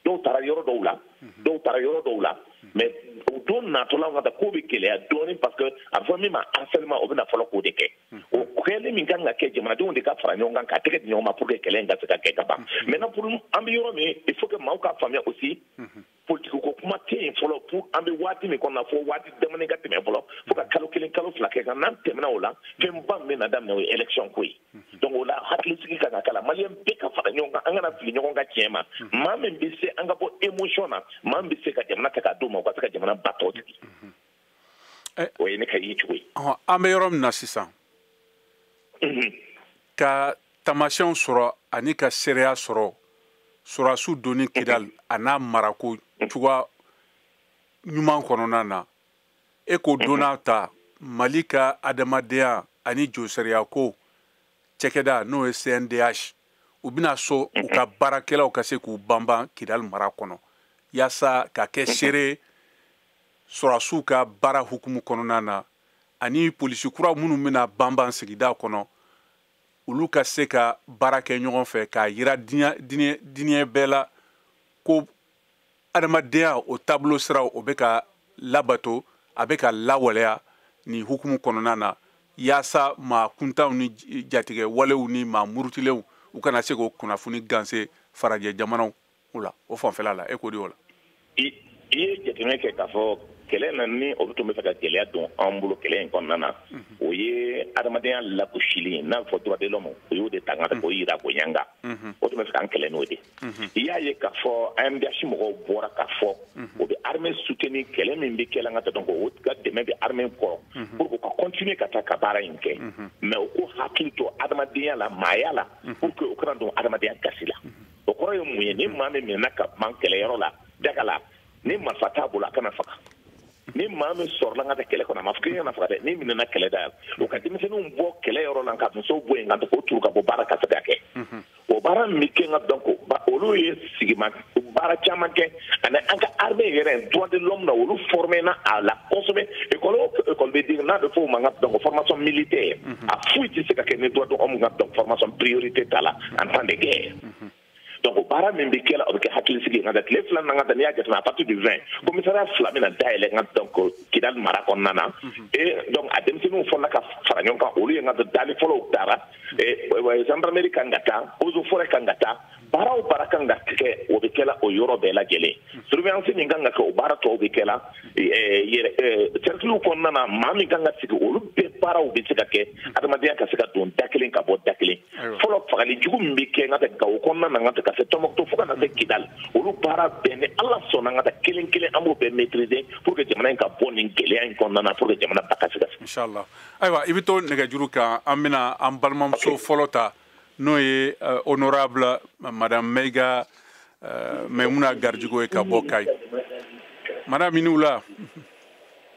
Dɔw taara yɔrɔ dɔw la, dɔw taara yɔrɔ dɔw la, mais o don natɔla ka taa ko bɛ gɛlɛya dɔɔnin, parce que a bɛ fɔ min ma harcèlement, o bɛna fɔlɔ k'o de kɛ. O kɛlen min kan ka kɛ, jamanadenw de ka fara ɲɔgɔn kan k'a tɛgɛ di ɲɔgɔn ma pour que kɛlɛ in ka se ka kɛ ka ban. Maintenant pour an bɛ yɔrɔ min, il faut que maaw k'a faamuya aussi, politique ko kuma tɛ yen fɔlɔ pour an bɛ waati min kɔnɔ, fo waati damani ka tɛmɛ fɔlɔ, fo ka kalo 1 kalo 2 kɛ kan. N'an tɛmɛna o la, fɛnba min bɛna daminɛ o ye élection ko ye. Donc o la hakilisigi kan ka k'a la, maliyɛn bɛɛ ka fara ɲɔgɔn kan, an kana fili ɲɔgɔn ka tiɲɛ ma. Maa min bɛ se an ka bɔ émotion na, maa min bɛ se ka jamana ta k'a d'o ma, o ka se ka jamana ba tɔ sigi. O ye ne ka ye cogo ye. An bɛ yɔrɔ min na sisan, ka taamasiyɛnw sɔrɔ ani ka seereya sɔrɔ sɔrɔdasiw donni Kidali a n'a marako cogoya ɲuman kɔnɔna na, e k'o donna ta Mali ka adamadenya ani josariya ko cɛkɛda n'o ye CNDH, u bɛna so u ka baarakɛlaw ka se k'u banban Kidali mara kɔnɔ yaasa ka kɛ seere sɔrɔdasiw ka baara hukumu kɔnɔna na, ani polisi kura minnu bɛna banban sigida kɔnɔ, olu ka se ka baara kɛ ɲɔgɔn fɛ k'a yira diɲɛ bɛɛ la ko adamadenya o taabolo siraw o bɛ ka labato, a bɛ ka lawaleya nin hukumu kɔnɔna na, yaasa maa kuntanw ni jatigɛ walew ni maa murutilenw u kana se k'o kunnafoni ganse farajɛ jamanaw la o fanfɛla la. E k'o di o la. I ye jateminɛ kɛ k'a fɔ kɛlɛ na ni o tun bɛ fɛ ka gɛlɛya don an bolo kɛlɛ in kɔnɔna na, o ye adamadenya lagosili ye, n'a bɛ fɔ droit de l'homme, o y'o de ta ka k'o yira ko ɲanga, o tun bɛ fɛ k'an kɛlɛ n'o de. I y'a ye k'a fɔ AMDH mɔgɔw bɔra k'a fɔ o bɛ armée soutenir kɛlɛ min bɛ kɛ la, ka donc o ka dɛmɛ bɛ armée kɔrɔ pour que ka continuer ka taa ka baara in kɛ, mais o ko hakili to adamadenya la, maaya la, pour que o kana don adamadenya gasi la. O kɔrɔ ye mun ye? Ni maa min minɛna ka ban kɛlɛyɔrɔ la daga la, ni marifa t'a bolo, a kana faga. Ni maa min sɔrɔla ka taa kɛlɛ kɔnɔ, a ma fɔ k'i kana faga dɛ, ni minɛna kɛlɛ da, o ka denmisɛnninw bɔ kɛlɛ yɔrɔ la, ka musow bɔ yen, ka k'o turu ka bɔ baara ka se ka kɛ. O baara min bɛ kɛ, n ka dɔn ko olu ye sigima baara caman kɛ, ani an ka armée yɛrɛ droit de l'homme na, olu formé na a la kosɛbɛ. École o école bɛ di n'a bɛ fɔ o ma n ka dɔn formation militaire, a foyi tɛ se ka kɛ ni droit de l'homme ka dɔn formation priorité t'a la en temps de guerre. Donc baara min bɛ kɛ la, o bɛ kɛ hakilisigi ye. Nka tile 2 na, ka taa n'i y'a jateminɛ, à partir du 20, commissariat 2 bɛna dayɛlɛ n ka donc Kidali mara kɔnɔna na. Et donc a denmisɛnninw fɔlɔla ka fara ɲɔgɔn kan, olu ye n ka dali fɔlɔw taara, gendarmerie kan ka taa, eaux et forêts kan ka taa, baara o baara kan ka kɛ, o bɛ kɛ la o yɔrɔ bɛɛ lajɛlen. Surveillance min kan ka kɛ, o baara tɔw bɛ kɛ la yɛrɛ cercle kɔnɔna na, maa min kan ka sigi, olu bɛɛ baaraw bɛ se ka kɛ, adamadenya ka se ka don da kelen ka bɔ da kelen. Fɔlɔ fagali jugu min bɛ kɛ n ka taa Gawo kɔnɔna na, n ka taa ka se Tɔnbɔkutu fo ka na se Kidali, olu baara bɛɛ ni Ala sɔnna, n ka taa kelen kelen an b'o bɛɛ maîtriser pour que jamana in ka bɔ nin gɛlɛya in kɔnɔna na, pour que jamana ba ka se ka. Inchallah. Ayiwa, i bɛ to nɛgɛjuru kan, an bɛna an balimamuso fɔlɔ ta, n'o ye honorable madame Mayiga Maimouna Garijigo ye ka bɔ Kayi. Madame, i ni wula.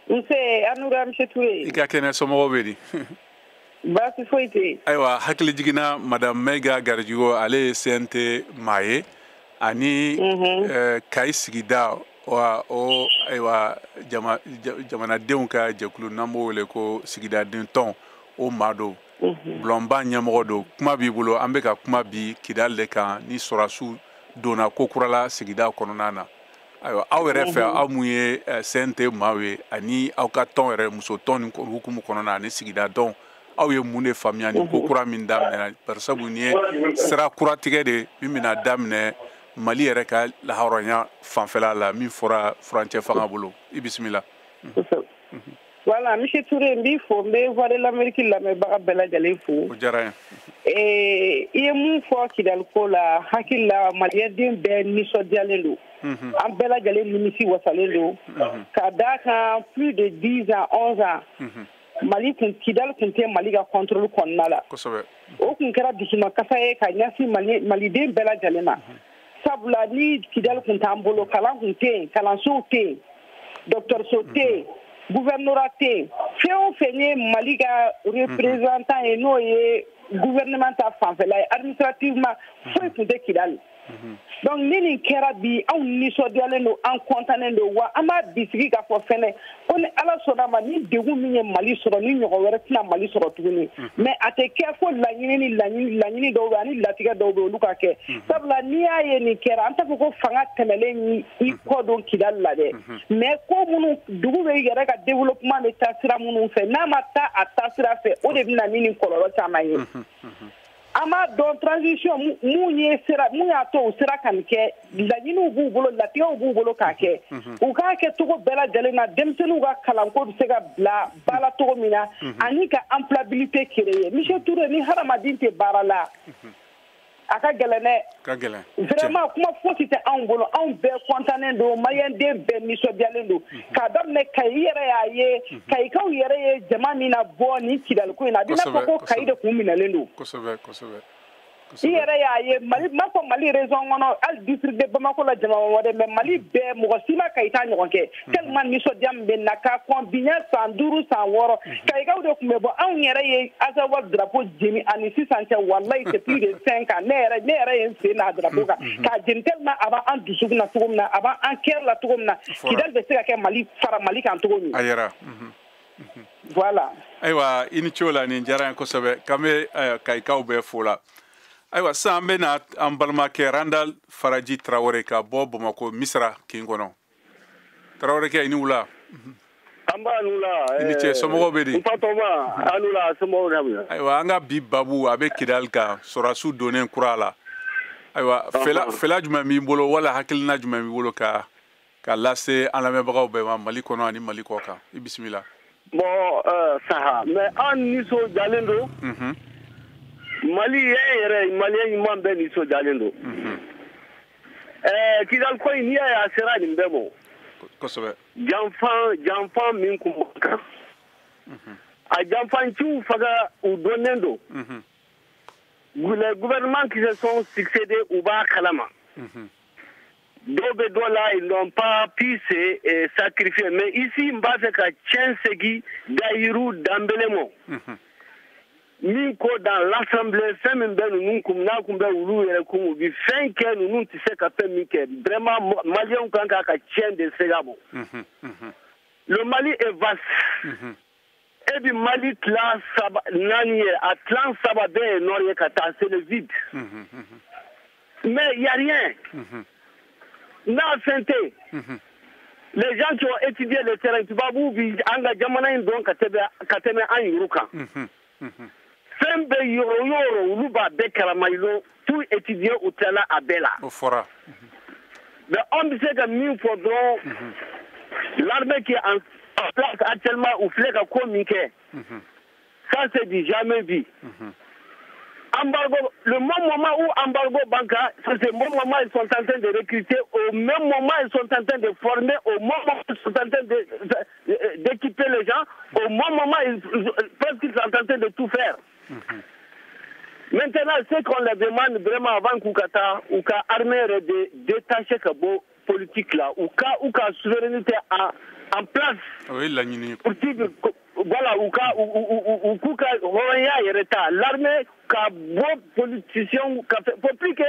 Nse, a ni wula monsieur Touré. I ka kɛnɛ, somɔgɔw bɛ di? Baasi foyi tɛ yen. Ayiwa, hakili jiginna madame Mayiga Garijigo, ale ye CNT maa ye ani Kayi sigida wa o ayiwa jamanadenw ka jɛkulu n'an b'o wele ko sigidaden tɔn, o maa don. Bulonba ɲɛmɔgɔ don. Kuma b'i bolo, an bɛ ka kuma bi Kidali de kan ni sɔrɔdasiw donna ko kura la sigida kɔnɔna na. Ayiwa, aw yɛrɛ fɛ, aw mun ye CNT maaw ye ani aw ka tɔn yɛrɛ muso tɔn ni hukumu kɔnɔna ani sigida dɔn, aw ye mun de faamuya nin ko kura min daminɛna? Bari sabu nin ye sira kuratigɛ de min bɛna daminɛ Mali yɛrɛ ka lahɔrɔnya fanfɛla la min fɔra furancɛ fanga bolo. I bisimila. Voilà, monsieur Touré, n b'i fo, n bɛ Voix de l'Amérique lamɛnbaga bɛɛ lajɛlen fo. O diyara n ye. I ye mun fɔ Kidali ko la, hakili la maliyɛnden bɛɛ nisɔndiyalen don. An bɛɛ lajɛlen nimisi wasalen don. Ka d'a kan plus de 10 ans, 11 ans, Mali kun Kidali kun tɛ Mali ka contrôle kɔnɔna la. Kosɛbɛ. O kun kɛra dusumakasa ye ka ɲɛsin Maliden bɛɛ lajɛlen ma. Sabula ni Kidali kun t'an bolo, kalan kun tɛ yen, kalansow tɛ yen, dɔgɔtɔrɔso tɛ yen. Gouvernorat tɛ yen. Fɛn o fɛn ye Mali ka représentant ye, n'o ye gouvernement ta fanfɛla ye, administrativement foyi tun tɛ Kidali. Donc ni nin kɛra bi, anw nisɔndiyalen don, an kɔntannen don. Wa an b'a bisigi k'a fɔ fɛnɛ ko ni Ala sɔnna ma, ni degun min ye Mali sɔrɔ, ni ɲɔgɔn wɛrɛ tɛna Mali sɔrɔ tuguni. Mais a tɛ kɛ fo laɲini ni laɲini dɔw bɛ ani latigɛ dɔw bɛ, olu ka kɛ. Sabula n'i y'a ye nin kɛra, an t'a fɔ ko fanga tɛmɛlen i kɔ don Kidali la dɛ, mais ko minnu dugu bɛ yɛrɛ ka développement bɛ taa sira minnu fɛ, n'a ma taa a taa sira fɛ, o de bɛ na ni nin kɔlɔlɔ caman ye. An b'a dɔn transition mun ye sera, mun y'a to u sera ka nin kɛ, laɲiniw b'u bolo, latigɛw b'u bolo k'a kɛ. U k'a kɛ cogo bɛɛ lajɛlen na, denmisɛnninw ka kalanko bɛ se ka bila ba la cogo min na, ani ka employabilité créer. Monsieur Touré, ni hadamaden tɛ baara la, a ka gɛlɛn dɛ. Ka gɛlɛn. Vraiment, kuma fosi tɛ anw bolo. Anw bɛɛ kɔntannen don, maliyɛnden bɛɛ nisɔndiyalen don. K'a daminɛ Kayi yɛrɛ y'a ye, Kayikaw yɛrɛ ye jama min na bɔ nin Kidaliko in na, a b'i n'a fɔ ko Kayi de kun minɛlen don. Kosɛbɛ, kosɛbɛ. I yɛrɛ y'a ye, Mali m'a fɔ Mali région kɔnɔ, hali district de Bamako la jama ma dɛ, mais Mali bɛɛ, mɔgɔ si ma Kayi ta ɲɔgɔn kɛ. Tellement nisɔndiya min bɛ na k'a kɔn bi ɲɛ san 5 san 6, Kayikaw de tun bɛ bɔ. Anw yɛrɛ ye Azawad drapeau jeni ani sisan cɛ, walayi c'est plus de 5 ans. Ne yɛrɛ ye n sen n'a drapeau kan k'a jeni, tellement a b'an dusukun na cogo min na, a b'an cœur la cogo min na, Kidali bɛ se ka kɛ Mali fara Mali kan cogo min. A yɛrɛ. Voilà. Ayiwa, i ni ce o la, nin diyara n ye kosɛbɛ. K'an bɛ Kayikaw bɛɛ fo la. Ayiwa, sisan an bɛna an balimakɛ Randal Faraji Tarawele ka bɔ Bamakɔ Misira kin kɔnɔ. Tarawelekɛ, i ni wula. An b'a nu la. I ni ce, somɔgɔw bɛ di? N fatɔma, an nu la, somɔgɔw daminɛ. Ayiwa, an ka bi babu a bɛ Kidali kan, sɔrɔdasiw donnen kura la. Ayiwa, fɛla jumɛn b'i bolo, wala hakilina jumɛn b'i bolo ka lase an lamɛnbagaw bɛɛ ma Mali kɔnɔ ani Mali kɔ kan? I bisimila. Bon, saha, mais an nisɔndiyalen don. Mali yɛrɛ, maliyɛn ɲuman bɛɛ nisɔndiyalen don. Kidali ko in, n'i y'a ye a sera nin bɛɛ ma. Kosɛbɛ. Janfan min kun b'a kan. A janfanciw faga, u dɔnnen don. Les gouvernements qui se sont succédés, u b'a kalama. Dɔw bɛ dɔ la, ils n'ont pas pu se sacrifier. Mais ici, n b'a fɛ ka tiɲɛ segin Dayiru Danbele ma. Min ko dans l'assemblée, fɛn min bɛ ninnu kun, n'a kun bɛ olu yɛrɛ kun, u bɛ fɛn kɛ, ninnu tɛ se ka fɛn min kɛ. Vraiment, maliyɛnw kan k'a ka tiɲɛ de segin a ma. Le Mali est vaste. E bi Mali tila saba naani ye, a tilan saba bɛɛ ye nord ye ka taa, c'est le vide. Mais il y a rien. N'a fɛn tɛ yen. Les gens qui ont étudié le terrain, tubabuw bi an ka jamana in dɔn ka tɛmɛ an yɛrɛ kan. Fɛn bɛ yɔrɔ o yɔrɔ, olu b'a bɛɛ kalama, ils ont tout étudié, u tilala a bɛɛ la. O fɔra. Mais an bɛ se ka min fɔ dɔrɔn, l'armée qui est en place actuellement, u filɛ ka ko min kɛ, ça c'est du jamais vu. Embargo, le même moment où embargo banca, c'est le même moment ils sont en train de recruter, au même moment ils sont en train de former, au même moment ils sont en train d'équiper les gens, au même moment presque ils sont en train de tout faire. Maintenant, ce qu'on leur demande vraiment avant k'u ka taa, u ka armée de détacher ka bɔ politique là, u ka souveraineté en place. O ye laɲini ye. Pour voilà, u k'u ka hɔrɔnya yɛrɛ ta, l'armée ka bɔ politicien ka fɛ, pour plus que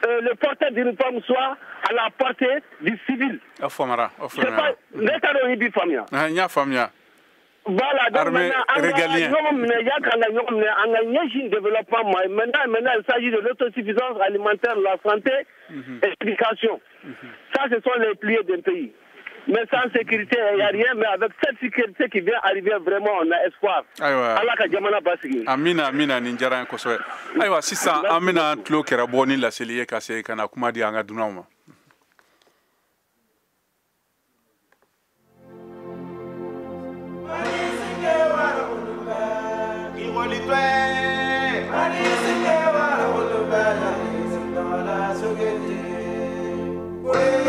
le porteur d'uniforme soit à la portée du civil. A faamara, a faamuyara. Ne t'a dɔn i b'i faamuya. N y'a faamuya. Voilà, donc armée maintenant, an ka régalien. Ɲɔgɔn minɛ, ya kan ka ɲɔgɔn minɛ, an ka ɲɛsin développement ma. Maintenant, il s'agit de l'autosuffisance alimentaire, la santé et l'éducation. Ça, ce sont les piliers d'un pays. Mais sans sécurité, il n'y a rien. Mais avec cette sécurité qui vient arriver, vraiment, on a espoir. Ayiwa. Ala ka jamana basigi. Amina, amina, nin diyara n ye kosɛbɛ. Ayiwa, sisan an bɛna tulo kɛra bɔ ni laseli ye ka se ka na kuma di an ka dunanw ma. Wena.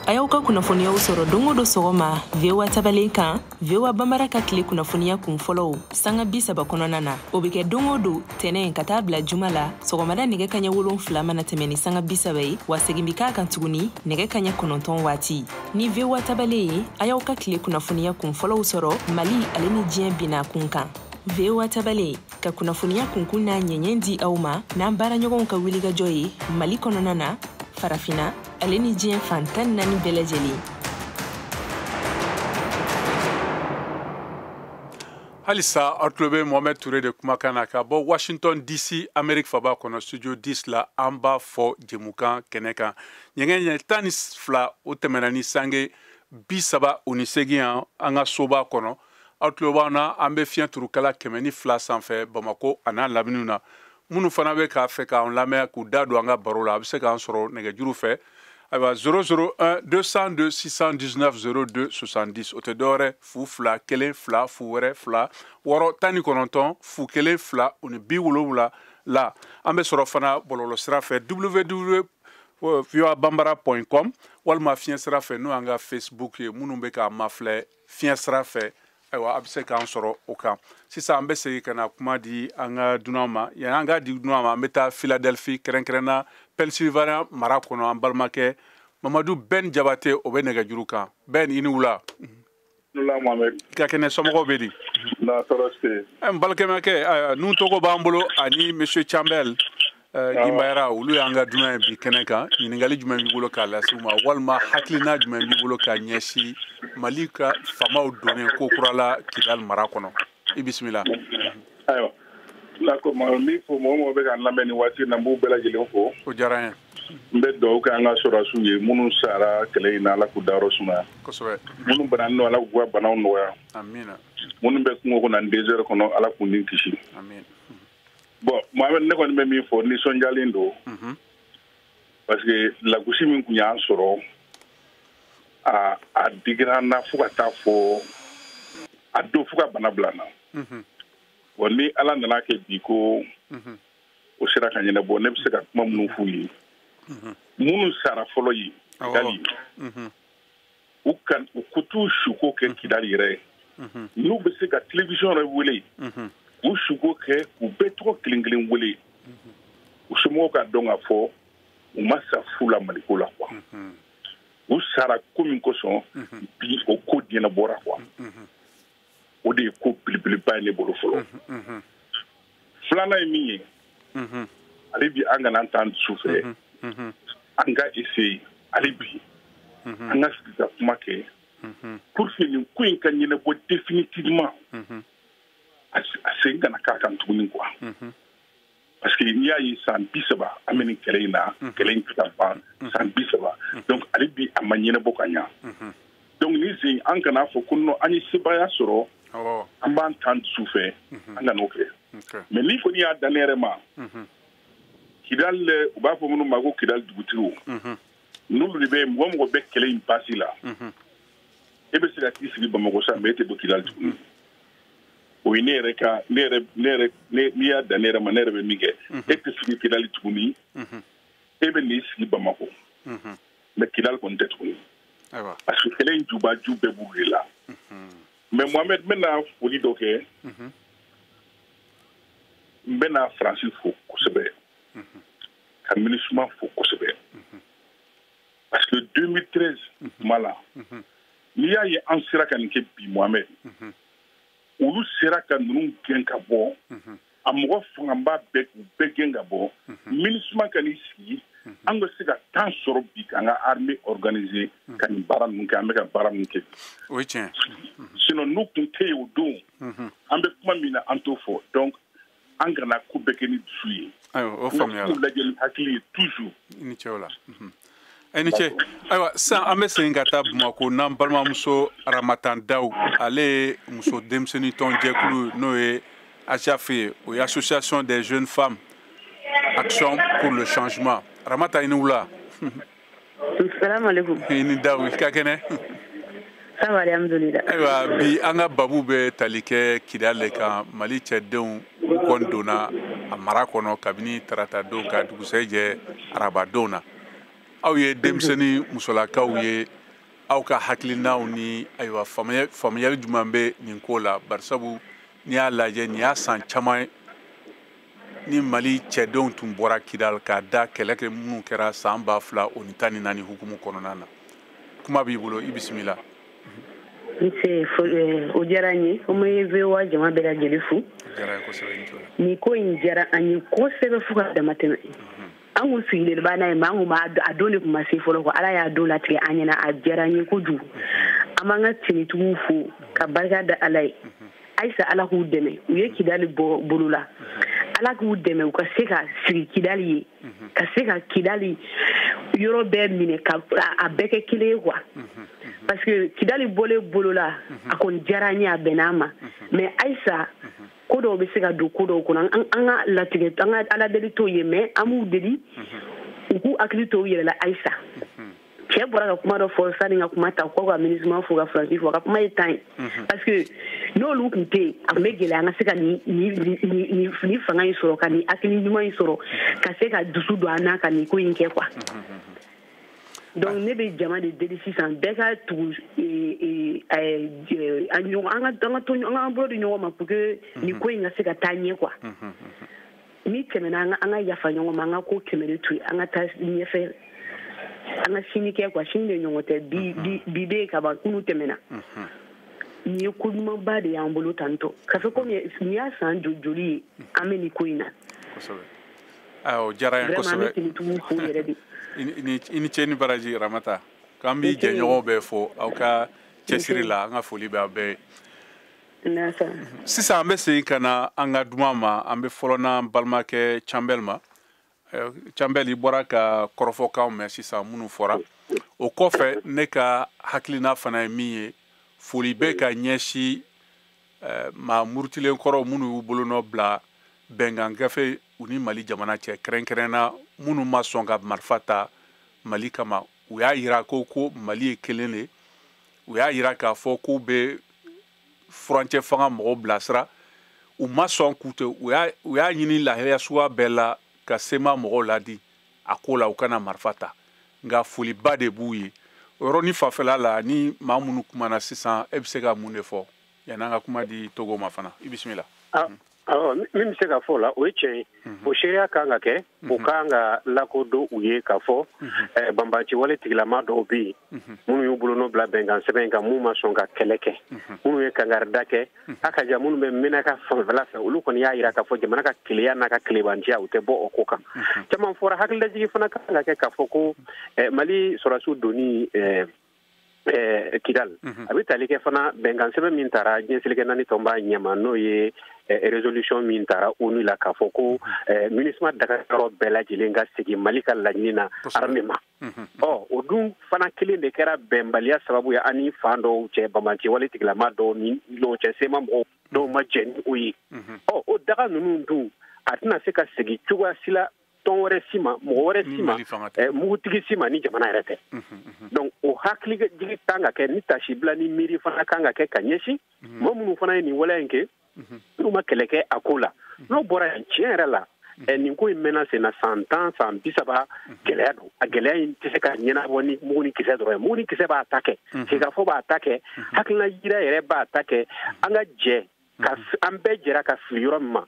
A y'aw ka kunnafoniyaw sɔrɔ don o don sɔgɔma VOA tabalen kan, VOA Bambara ka tile kunnafoniya kun fɔlɔw sanga 30 kɔnɔna na. O bɛ kɛ don o don tɛnɛn ka taa bila juma la sɔgɔmada nɛgɛ kaɲɛ 7 mana tɛmɛ ni sanga 30 ye, wa segin bɛ k'a kan tuguni nɛgɛ kaɲɛ 9 waati. Ni VOA tabalen ye, a y'aw ka tile kunnafoniya kun fɔlɔw sɔrɔ Mali ale ni diɲɛ binna kun kan. VOA tabalen ka kunnafoniya kunkun n'a ɲɛɲɛ di aw ma n'an baaraɲɔgɔnw ka wulikajɔ ye Mali kɔnɔna na, Farafina ale ni diɲɛ fan 14 bɛɛ lajɛlen. Halisa aw tulo bɛ Mohamed Touré de kumakan na ka bɔ Washington DC, Amérique faba kɔnɔ, studio 10 la. An b'a fɔ jɛmukan kɛnɛ kan. Ɲɛgɛn ɲɛ 12 o tɛmɛna ni sange 38 yan an ka soba kɔnɔ. Aw tulo b'an na, an bɛ fiɲɛ turukala 102 sanfɛ Bamako a n'a laminiw na. Minnu fana bɛ k'a fɛ k'an lamɛn k'u da don an ka baro la, a bɛ se k'an sɔrɔ nɛgɛjuru fɛ. Ayiwa, 001 202 619 02 70. O tɛ dɔwɛrɛ 0 2 1 2 0 2 6 19 0 1 2 70 la. An bɛ sɔrɔ fana bɔlɔlɔsira fɛ www.voabambara.com walima fiɲɛ sira fɛ, n'o y'an ka Facebook ye. Minnu bɛ k'an mafilɛ fiɲɛ sira fɛ, ayiwa, a bɛ se k'an sɔrɔ o kan. Sisan an bɛ segin ka na kuma di an ka dunan ma. Yanni an ka di dunan ma, an bɛ taa Philadelphie, kɛrɛnkɛrɛnna Pennsylvania mara kɔnɔ. An balimakɛ Mamadu Ben Jabate, o bɛ nɛgɛjuru kan. Ben, i ni wula. Wula Mohamed. I ka kɛnɛ, somɔgɔw bɛ di? Na tɔɔrɔ tɛ. N balimakɛ, nun tɔgɔ b'an bolo ani Monsieur Chambel Gimbayara, olu y'an ka dunan ye bi kɛnɛ kan. Ɲininkali jumɛn b'i bolo k'a lase u ma, walima hakilina jumɛn b'i bolo k'a ɲɛsin Mali ka faamaw donnen ko kura la Kidali mara kɔnɔ? I bisimila. Ayiwa, d'accord, n b'i fo. Mɔgɔ mɔgɔ bɛ k'an lamɛn nin waati in na, n b'u bɛɛ lajɛlen fo. O diyara n ye. N bɛ dugawu kɛ an ka sɔrɔdasiw ye minnu sara kɛlɛ in na, Ala k'u dayɔrɔ sumaya. Kosɛbɛ. Minnu bananen don, Ala k'u ka banaw nɔgɔya. Amina. Minnu bɛ kungo kɔnɔ ani désert kɔnɔ, Ala k'u ni kisi. Amina. Bon, Mohamed, ne kɔni bɛ min fɔ, nisɔndiyalen don. Parce que lagosi min tun y'an sɔrɔ, a digira an na fo ka taa fɔ a don fo ka bana bila an na. Bon, ni Ala nana kɛ bi ko o sera ka ɲɛnabɔ, ne bɛ se ka kuma minnu f'u ye. Minnu sara fɔlɔ ye Kidali, u kan u ko t'u suko kɛ Kidali yɛrɛ ye. N'u bɛ se ka télévision yɛrɛ wele, u suko kɛ, u bɛɛ tɔgɔ kelen kelen wele, u somɔgɔw ka dɔn k'a fɔ u ma sa fu la Maliko la quoi. U sara ko min kosɔn, bi o ko diɲɛnabɔra quoi. O de ye ko belebeleba ye ne bolo fɔlɔ. Filanan ye min ye, hali bi an kana t'an dusu fɛ, an ka essayer hali bi an ka sigi ka kuma kɛ pour que nin ko in ka ɲɛnabɔ définitivement, a segin kana k'a kan tuguni quoi. Parce que n'i y'a ye san 30 an bɛ nin kɛlɛ in na, kɛlɛ in tɛ ka ban san 30, donc hali bi a ma ɲɛnabɔ ka ɲa. Donc nin sen an kana fɔ ko non, an ye sebaaya sɔrɔ, an b'an t'an dusu fɛ, an kan'o kɛ. Mais n'i kɔni y'a dan ne yɛrɛ ma, Kidali, u b'a fɔ minnu ma ko Kidali dugutigiw, n'olu de bɛ mɔgɔ mɔgɔ bɛ kɛlɛ in basi la, e bɛ se ka t'i sigi Bamakɔ sa, mais e tɛ don Kidali tuguni. O ye ne yɛrɛ ka, ne yɛrɛ ne yɛrɛ n'i y'a dan ne yɛrɛ ma, ne yɛrɛ bɛ min kɛ, e tɛ sigi Kidali tuguni, e bɛ n'i sigi Bamakɔ, mais Kidali kɔni tɛ tuguni. Parce que kɛlɛ in jubaju bɛɛ b'u de la. Mais Mohamed, n bɛna foli dɔ kɛ. N bɛna Faransi fo kosɛbɛ, ka MINUSMA fo kosɛbɛ. Parce que 2013 kuma la, n'i y'a ye an sera ka nin kɛ bi Mohamed, olu sera ka ninnu gɛn ka bɔ, a mɔgɔ fangaba bɛɛ k'u bɛɛ gɛn ka bɔ, MINUSMA ka n'i sigi, an ka se ka temps sɔrɔ bi k'an ka armée organiser ka nin baara ninnu kɛ, an bɛ ka baara min kɛ. O ye tiɲɛ. Sinon n'u tun tɛ yen o don, an bɛ kuma min na, an t'o fɔ. Donc an kana ko bɛɛ kɛ ni dusu ye. Ayiwa, o faamuyara. An ka kow lajɛ ni hakili ye toujours. I ni ce o la. I ni ce. Ayiwa, sisan an bɛ segin ka taa Bamakɔ n'an balimamuso Ramatan Daw, ale ye muso denmisɛnnin tɔn jɛkulu n'o ye AJAF ye, o ye Association des jeunes femmes Action pour le changement. Ramata, i ni wula. Salamu alaikum. I ni Daw, i ka kɛnɛ? Ça va, alhamdulillah. Ayiwa, bi an ka babu bɛ tali kɛ Kidali de kan. Mali cɛdenw u kɔni donna a mara kɔnɔ kabini tarata don ka dugusɛjɛ araba don na. Aw ye denmisɛnnin musolakaw ye, aw ka hakilinaw ni ayiwa faamuyali jumɛn bɛ nin ko la? Barisabu n'i y'a lajɛ, nin y'a san caman ye ni Mali cɛdenw tun bɔra Kidal k'a da kɛlɛ kɛ minnu kɛra san 2014 hukumu kɔnɔna na. Kuma b'i bolo, i bisimila. Nse, o diyara n ye. O ma ye VOA jama bɛɛ lajɛlen fo. Nin ko in diyara an ye kosɛbɛ fo ka dama tɛmɛ. An kun sigilen b'a n'a ye, mais an kun b'a a don de kun ma se fɔlɔ quoi. Ala y'a don latigɛ an ɲɛna, a diyara an ye kojugu. An b'an ka tinitigiw fo ka barika da Ala ye. Ayisa, Ala k'u dɛmɛ, u ye Kidali bɔ bolo la. Ala k'u dɛmɛ, u ka se ka sigi Kidali ye, ka se ka Kidali yɔrɔ bɛɛ minɛ, ka a bɛɛ kɛ kelen ye quoi. Parce que Kidali bɔlen bolo la, a kɔni diyara an ye, a bɛnna an ma. Mais ayisa, ko dɔw bɛ se ka don ko dɔw kɔnɔ, an ka latigɛ, an ka Ala deli t'o ye, mais an b'u deli u k'u hakili to u yɛrɛ la. Ayisa, cɛ bɔra ka kuma dɔ fɔ sani ka kuma ta ko ka MINUSMA fo, ka Faransi fo, ka kuma ye tan ye. Parce que n'olu tun tɛ yen, a tun bɛ gɛlɛya an ka se ka nin fanga in sɔrɔ, ka nin hakili ɲuman in sɔrɔ, ka se ka dusu don an na ka nin ko in kɛ quoi. Donc ne bɛ jama de deli sisan, bɛɛ ka tugu an ka to an k'an bolo di ɲɔgɔn ma pour que nin ko in ka se ka taa ɲɛ quoi. Ni tɛmɛna, an ka yafa ɲɔgɔn ma, an ka ko tɛmɛnen to yen, an ka taa ɲɛfɛ, an ka sini kɛ quoi. Sini de ɲɔgɔn tɛ, bi bi bɛ yen ka ban, kunun tɛmɛna. Nin ye ko ɲumanba de y'an bolo tantɔ ka fɛ komi nin y'a san joli ye an bɛ nin ko in na. Kosɛbɛ, ayiwa, o diyara n ye kosɛbɛ. Vraiment, an bɛ tinitigiw fo yɛrɛ de. I ni ce ni baraji, Ramata. K'an b'i jɛɲɔgɔnw bɛɛ fo aw ka cɛsiri la, an ka foli bɛ aw bɛɛ ye. Sisan an bɛ segin ka na an ka duman ma. An bɛ fɔlɔ n'an balimakɛ Canbɛl ma. Canbɛl, i bɔra ka kɔrɔfɔkanw mɛn sisan minnu fɔra. O kɔfɛ, ne ka hakilina fana ye min ye, foli bɛ ka ɲɛsin maa murutilen kɔrɔw minnu y'u bolonɔ bila bɛnkan gafe u ni Mali jamana cɛ, kɛrɛnkɛrɛnna minnu ma sɔn ka marifa ta Mali kama. U y'a yira ko Mali ye kelen de. U y'a yira k'a fɔ k'u bɛ furancɛ fanga mɔgɔw bilasira. U ma sɔn k'u tɛ, u y'a ɲini lahalaya suguya bɛɛ la ka sema mɔgɔw ladi a ko la, u kana marifa ta. Nka foliba de b'u ye o yɔrɔnin fanfɛla la. Ni maa minnu kumana sisan, e bɛ se ka mun de fɔ yanni an ka kuma di Togo ma fana? I bisimila. Awɔ, min bɛ se ka fɔ o la, o ye tiɲɛ ye. O seereya kan ka kɛ, o kan ka lakodɔn u ye k'a fɔ banbaanci wale tigilama dɔw bɛ yen minnu y'u bolonɔ bila bɛnkan sɛbɛn in kan, minnu ma sɔn ka kɛlɛ kɛ, minnu ye kangarida kɛ. A ka ja minnu bɛ Menaka fanfɛla fɛ, olu kɔni y'a jira k'a fɔ jamana ka keleya n'a ka kilebanciya, u tɛ bɔ o ko kan. Caman fɔra, hakililajigin fana kan ka kɛ k'a fɔ ko Mali sɔrɔdasiw donni Kidal, a bɛ tali kɛ fana bɛnkan sɛbɛn min taara diɲɛ seleke naani tɔnba ɲɛma, n'o ye résolution min taara ONU la k'a fɔ ko MINUSMA dagayɔrɔ bɛɛ lajɛlen ka segin Mali ka laɲini na armée ma. Ɔ, o dun fana kelen de kɛra bɛnbaliya sababu ye ani fan dɔw cɛ, banbaanci wale tigilama dɔw ni ɲɔgɔn cɛ, sema mɔgɔw dɔw ma jɛn ni o ye. Ɔ, o daga ninnu dun, a tɛna se ka segin cogoya si la tɔn wɛrɛ si ma, mɔgɔ wɛrɛ si ma, mugutigi si ma ni jamana yɛrɛ tɛ. Donc o hakilijigin kan ka kɛ, ni tasibila ni miiri fana kan ka kɛ ka ɲɛsin mɔgɔ minnu fana ye nin waleya in kɛ, n'u ma kɛlɛ kɛ a ko la. N'o bɔra yen, tiɲɛ yɛrɛ la, nin ko in mɛnna sen na san 10, san 30, gɛlɛya don. A gɛlɛya in tɛ se ka ɲɛnabɔ ni mugu ni kisɛ dɔrɔn ye. Mugu ni kisɛ b'a ta kɛ, sigikafɔ b'a ta kɛ, hakilina yira yɛrɛ b'a ta kɛ. An ka jɛ ka an bɛɛ jɛra ka fili yɔrɔ min ma,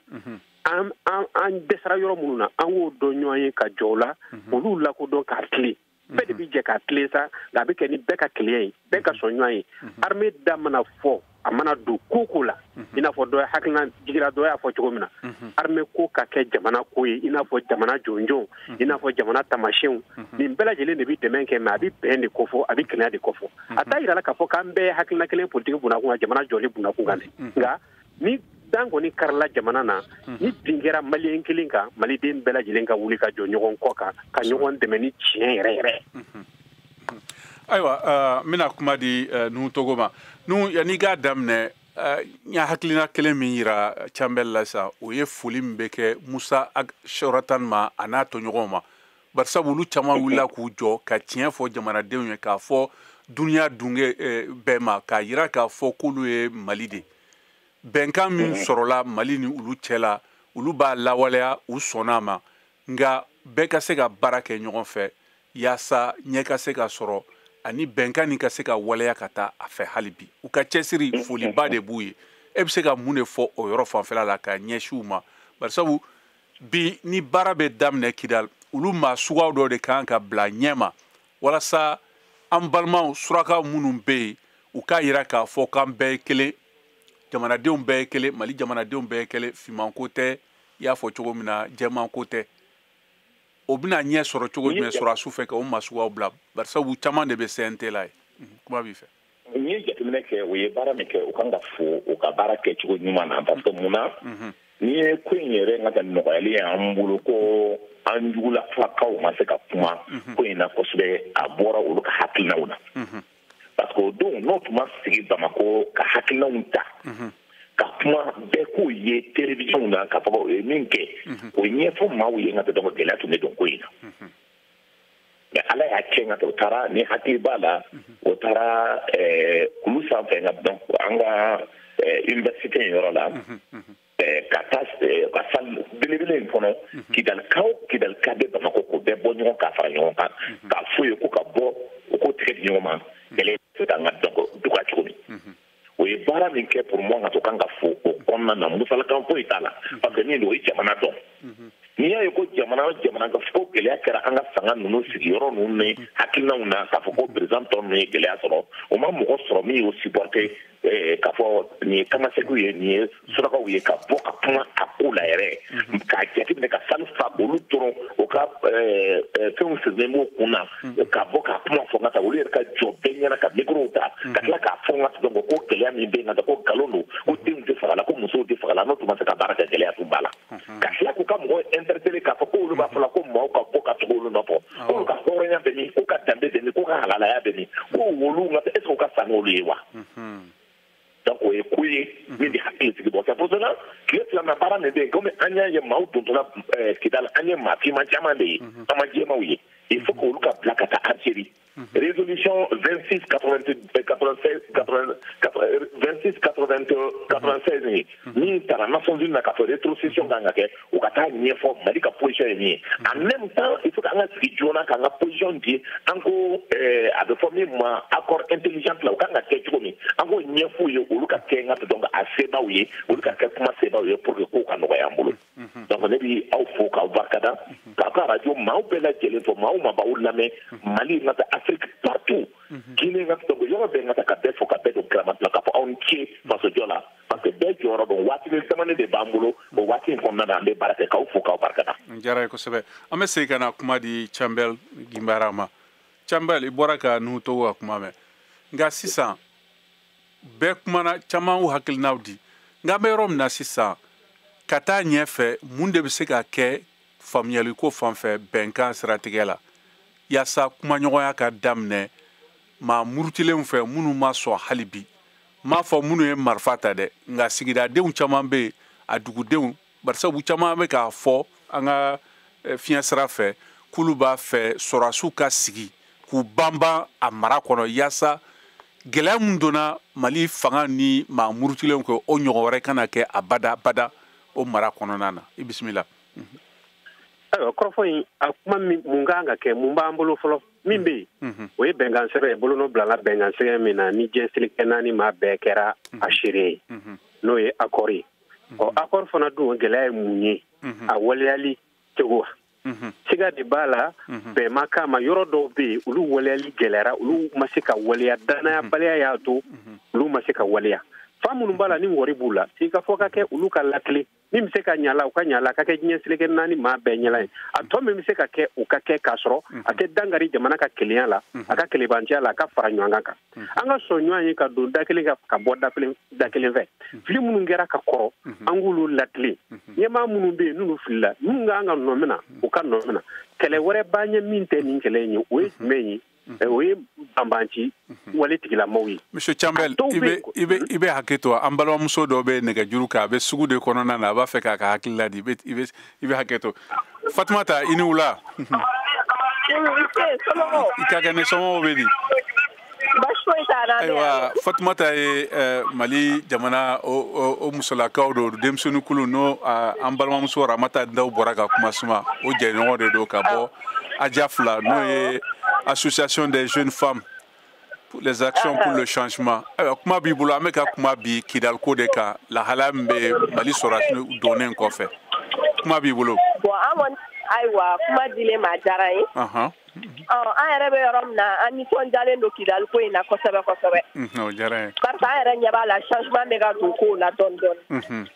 an dɛsɛra yɔrɔ minnu na, an k'o dɔn ɲɔgɔn ye ka jɔ o la, olu lakodɔn k'a tilen. Bɛɛ de bɛ jɛ k'a tilen sa, nka a bɛ kɛ ni bɛɛ ka kelenya ye, bɛɛ ka sɔn ɲɔgɔn ye. Armée da mana fɔ, a mana don ko ko la, i n'a fɔ dɔ ye hakilina jigira, dɔ y'a fɔ cogo min na, armée ko ka kɛ jamana ko ye, i n'a fɔ jamana jɔnjɔn, i n'a fɔ jamana taamasiyɛnw. Nin bɛɛ lajɛlen de bɛ dɛmɛ kɛ, mais a bɛ bɛn de kofɔ, a bɛ kelenya de kofɔ. A t'a yira la k'a fɔ k'an bɛɛ ye hakilina kelen politique bunakun kan, jamana jɔli bunakun kan dɛ. Nka ni dan kɔni karila jamana na, ni bin kɛra maliyɛn kelen kan, maliden bɛɛ lajɛlen ka wuli ka jɔ ɲɔgɔn kɔ kan, ka ɲɔgɔn dɛmɛ ni tiɲɛ yɛrɛ yɛrɛ. Ayiwa, n bɛna kuma di Nuhu Togo ma. Nuhu, yanni i k'a daminɛ, n y'a hakilina kelen min yira Canbɛl la sisan, o ye foli min bɛ kɛ Musa Ag Shoratan ma a n'a tɔɲɔgɔnw ma. Barisabu olu caman wulila k'u jɔ ka tiɲɛ fɔ jamanadenw ye, k'a fɔ duniya dunge bɛɛ ma, k'a yira k'a fɔ k'olu ye Mali de. Bɛnkan min sɔrɔla Mali ni olu cɛ la, olu b'a lawaleya, u sɔnna a ma. Nka bɛɛ ka se ka baara kɛ ɲɔgɔn fɛ. yaasa ɲɛ ka se ka sɔrɔ ani bɛnkan nin ka se ka waleya ka taa a fɛ hali bi. U ka cɛsiri foliba de b'u ye. E bɛ se ka mun de fɔ o yɔrɔ fanfɛla la ka ɲɛsin u ma? Barisabu bi ni baara bɛ daminɛ Kidal, olu maa suguyaw dɔ de kan ka bila ɲɛma walasa an balimaw surakaw minnu bɛ yen, u k'a yira k'a fɔ k'an bɛɛ ye kelen, jamanadenw bɛɛ ye kelen, Mali jamanadenw bɛɛ ye kelen, finmanko tɛ, i y'a fɔ cogo min na, jɛmanko tɛ. O bɛna ɲɛ sɔrɔ cogo jumɛn sɔrɔdasiw fɛ ka o maa suguyaw bila? Barisabu caman de bɛ CNT la yen. Kuma b'i fɛ. N ye jateminɛ kɛ, u ye baara min kɛ, u kan ka fo u ka baara kɛcogo ɲuman na, parce que mun na, n'i ye ko in yɛrɛ n ka nɔgɔyali ye an bolo ko an jugulafakaw ma se ka kuma ko in na kosɛbɛ, a bɔra olu ka hakilinaw na. Parce que o don n'o tun ma sigi Bamakɔ ka hakilinaw ta ka kuma bɛɛ k'o ye télévision na k'a fɔ o ye min kɛ, o ɲɛfɔ maaw ye, n ka dɔn gɛlɛya tun bɛ don ko in na. Mais Ala y'a kɛ, n ka o taara ni hakili b'a la, o taara kulu sanfɛ, n ka dɔn an ka université in yɔrɔ la, ka taa ka salle belebele in kɔnɔ, Kidalikaw Kidalika bɛ Bamakɔ, k'o bɛɛ bɔ ɲɔgɔn kan, fara ɲɔgɔn kan, k'a f'u ye ko ka bɔ, u k'o tigɛ di ɲɔgɔn ma, gɛlɛya bɛ se k'an ka dɔn duga cogo min. O ye baara min kɛ, pour moi, ka to kan ka fo o kɔnɔna na, musalakan foyi t'a la, parce que min don, o ye jamana dɔn. N'i y'a ye ko jamana o jamana ka fɔ ko gɛlɛya kɛra an ka fanga ninnu sigiyɔrɔ ninnu ni hakilinaw na, k'a fɔ ko président tɔ ninnu ye gɛlɛya sɔrɔ, o ma mɔgɔ sɔrɔ min y'o supporter, k'a fɔ nin ye Tamasekuw ye, nin ye surakaw ye, ka bɔ ka kuma a ko la yɛrɛ, k'a jateminɛ ka salle fa olu dɔrɔn, o ka fɛnw sirilen b'o kun na, ka bɔ ka kuma fɔ n ka taa olu yɛrɛ ka jɔ bɛɛ ɲɛna ka micro ta ka tila k'a fɔ n ka dɔn ko gɛlɛya min bɛ yen, ka ko nkalon don, ko denw tɛ faga la, ko musow tɛ faga la, n'o tun ma se ka baara kɛ, gɛlɛya tun b'a la. Ka tila k'u ka mɔgɔw interpeller k'a fɔ k'olu b'a fɔ la ko maaw ka bɔ ka tugu olu nɔfɛ, k'olu ka hɔrɔnya bɛ min, k'u ka danbe bɛ min, k'u ka halalaya bɛ min, ko olu nka est ce que u ka san n'olu ye wa? Donc o ye ko ye min bɛ hakili sigi bɔ. C'est pour cela tile 2 na baara min bɛ yen, komi an y'a ye maaw dontɔla Kidal, an ye maa finman caman de ye, an ma jɛmanw ye, il faut que olu ka bila ka taa Algérie. Résolution 26 96 ye min taara Nations Unies na k'a fɔ rétrocession kan ka kɛ, u ka taa ɲɛfɔ Mali ka position ye min ye. En même temps, il faut qu'an ka sigi joona k'an ka position di, an ko a bɛ fɔ min ma accord intelligent la, u kan ka kɛ cogo min, an k'o ɲɛf'u ye, olu ka kɛ n ka donc a sebaw ye, olu ka kɛ kuma sebaw ye pour que kow ka nɔgɔya an bolo. Donc ne bi aw fo k'aw barikada, k'aw ka radio maaw bɛɛ lajɛlen fɔ, maaw ma b'aw lamɛn Mali n ka taa Afrique partout, Guinée n ka donc yɔrɔ bɛɛ n ka taa ka bɛɛ fo, ka bɛɛ don kiramati la, k'a fɔ aw ni ce fasojɔ la, parce que bɛɛ jɔyɔrɔ don, waati damani de b'an bolo, o waati in kɔnɔna na an bɛ baara kɛ, k'aw fo k'aw barikada. N diyara ye kosɛbɛ. An bɛ segin ka na kuma di Canbɛl Ginbara ma. Canbɛl, i bɔra ka Nuhu Togo ka kuma mɛn, nka sisan bɛɛ kumana, caman y'u hakilinaw di, nka an bɛ yɔrɔ min na sisan ka taa ɲɛfɛ, mun de bɛ se ka kɛ faamuyaliko fan fɛ bɛnkan siratigɛ la yaasa kumaɲɔgɔnya ka daminɛ maa murutilenw fɛ minnu ma sɔn hali bi? N m'a fɔ minnu ye marifa ta dɛ, nka sigidadenw caman bɛ yen, a dugudenw, barisabu caman bɛ k'a fɔ an ka fiɲɛ sira fɛ k'olu b'a fɛ sɔrɔdasiw ka sigi k'u banban a mara kɔnɔ yaasa gɛlɛya min donna Mali fanga ni maa murutilenw kɛ, o ɲɔgɔn wɛrɛ kana kɛ abada bada o mara kɔnɔna na. I bisimila. Ayiwa, kɔrɔfɔ in a kuma min mun kan ka kɛ, mun b'an bolo fɔlɔ, min bɛ yen, o ye bɛnkan sɛbɛn ye, bolonɔ bilala bɛnkan sɛbɛn min na ni diɲɛ seleke 4 maa bɛɛ kɛra a seere ye, n'o ye accord ye. Ɔ accord fana dun gɛlɛya ye mun ye? A waleyali cogo siga de b'a la, bɛn ma k'a ma, yɔrɔ dɔw bɛ yen olu waleyali gɛlɛyara, olu ma se ka waleya, danayabaliya y'a to olu ma se ka waleya. Fa minnu b'a la ni wari b'u la, i ka fɔ ka kɛ olu ka lakile, min bɛ se ka ɲa la, u ka ɲa la, a ka kɛ diɲɛ seleke 4 maa bɛɛ ɲɛla ye. A tɔ min bɛ se ka kɛ, o ka kɛ k'a sɔrɔ a tɛ dankari jamana ka kelenya la, a ka kelebanciya la, a ka fara ɲɔgɔn kan. An ka sɔn ɲɔgɔn ye ka don da kelen kan, ka bɔ da kelen fɛ. Fili minnu kɛra ka kɔrɔ, an k'olu latilen. Ɲɛmaa minnu bɛ yen n'olu filila, minnu kan ka nɔ minɛ, u ka nɔ minɛ. Kɛlɛ wɛrɛ b'an ɲɛ min tɛ nin kɛlɛ in ye, o ye jumɛn ye? O ye banbanci wale tigilamaw ye. Monsieur Canbɛl, i bɛ hakɛ to, an balimamuso dɔ bɛ nɛgɛjuru kan, a bɛ sugu de kɔnɔna na, a b'a fɛ k'a ka hakilila di, i bɛ hakɛ to. Fatumata, i ni wula. I ka kɛnɛ, somɔgɔw bɛ di? Ayiwa, Fatumata ye Mali jamana o musolakaw don, denmisɛnninkulu n'o an balimamuso Ramata Ndaw bɔra ka kuma suma, o jɛɲɔgɔn de don ka bɔ AJAF la, n'o ye Association des jeunes femmes pour les actions pour le changement. Ayiwa, kuma b'i bolo. An bɛ ka kuma bi Kidal ko de kan, lahala min bɛ Mali sɔrɔdasi donnen kɔfɛ. Kuma b'i bolo. Bon, an kɔni, ayiwa, kuma dilen ma, a diyara n ye. An yɛrɛ bɛ yɔrɔ min na, an nisɔndiyalen don Kidali ko in na kosɛbɛ kosɛbɛ. O diyara n ye. Barisa an yɛrɛ ɲɛ b'a la, changement bɛ ka don kow la dɔɔni dɔɔni.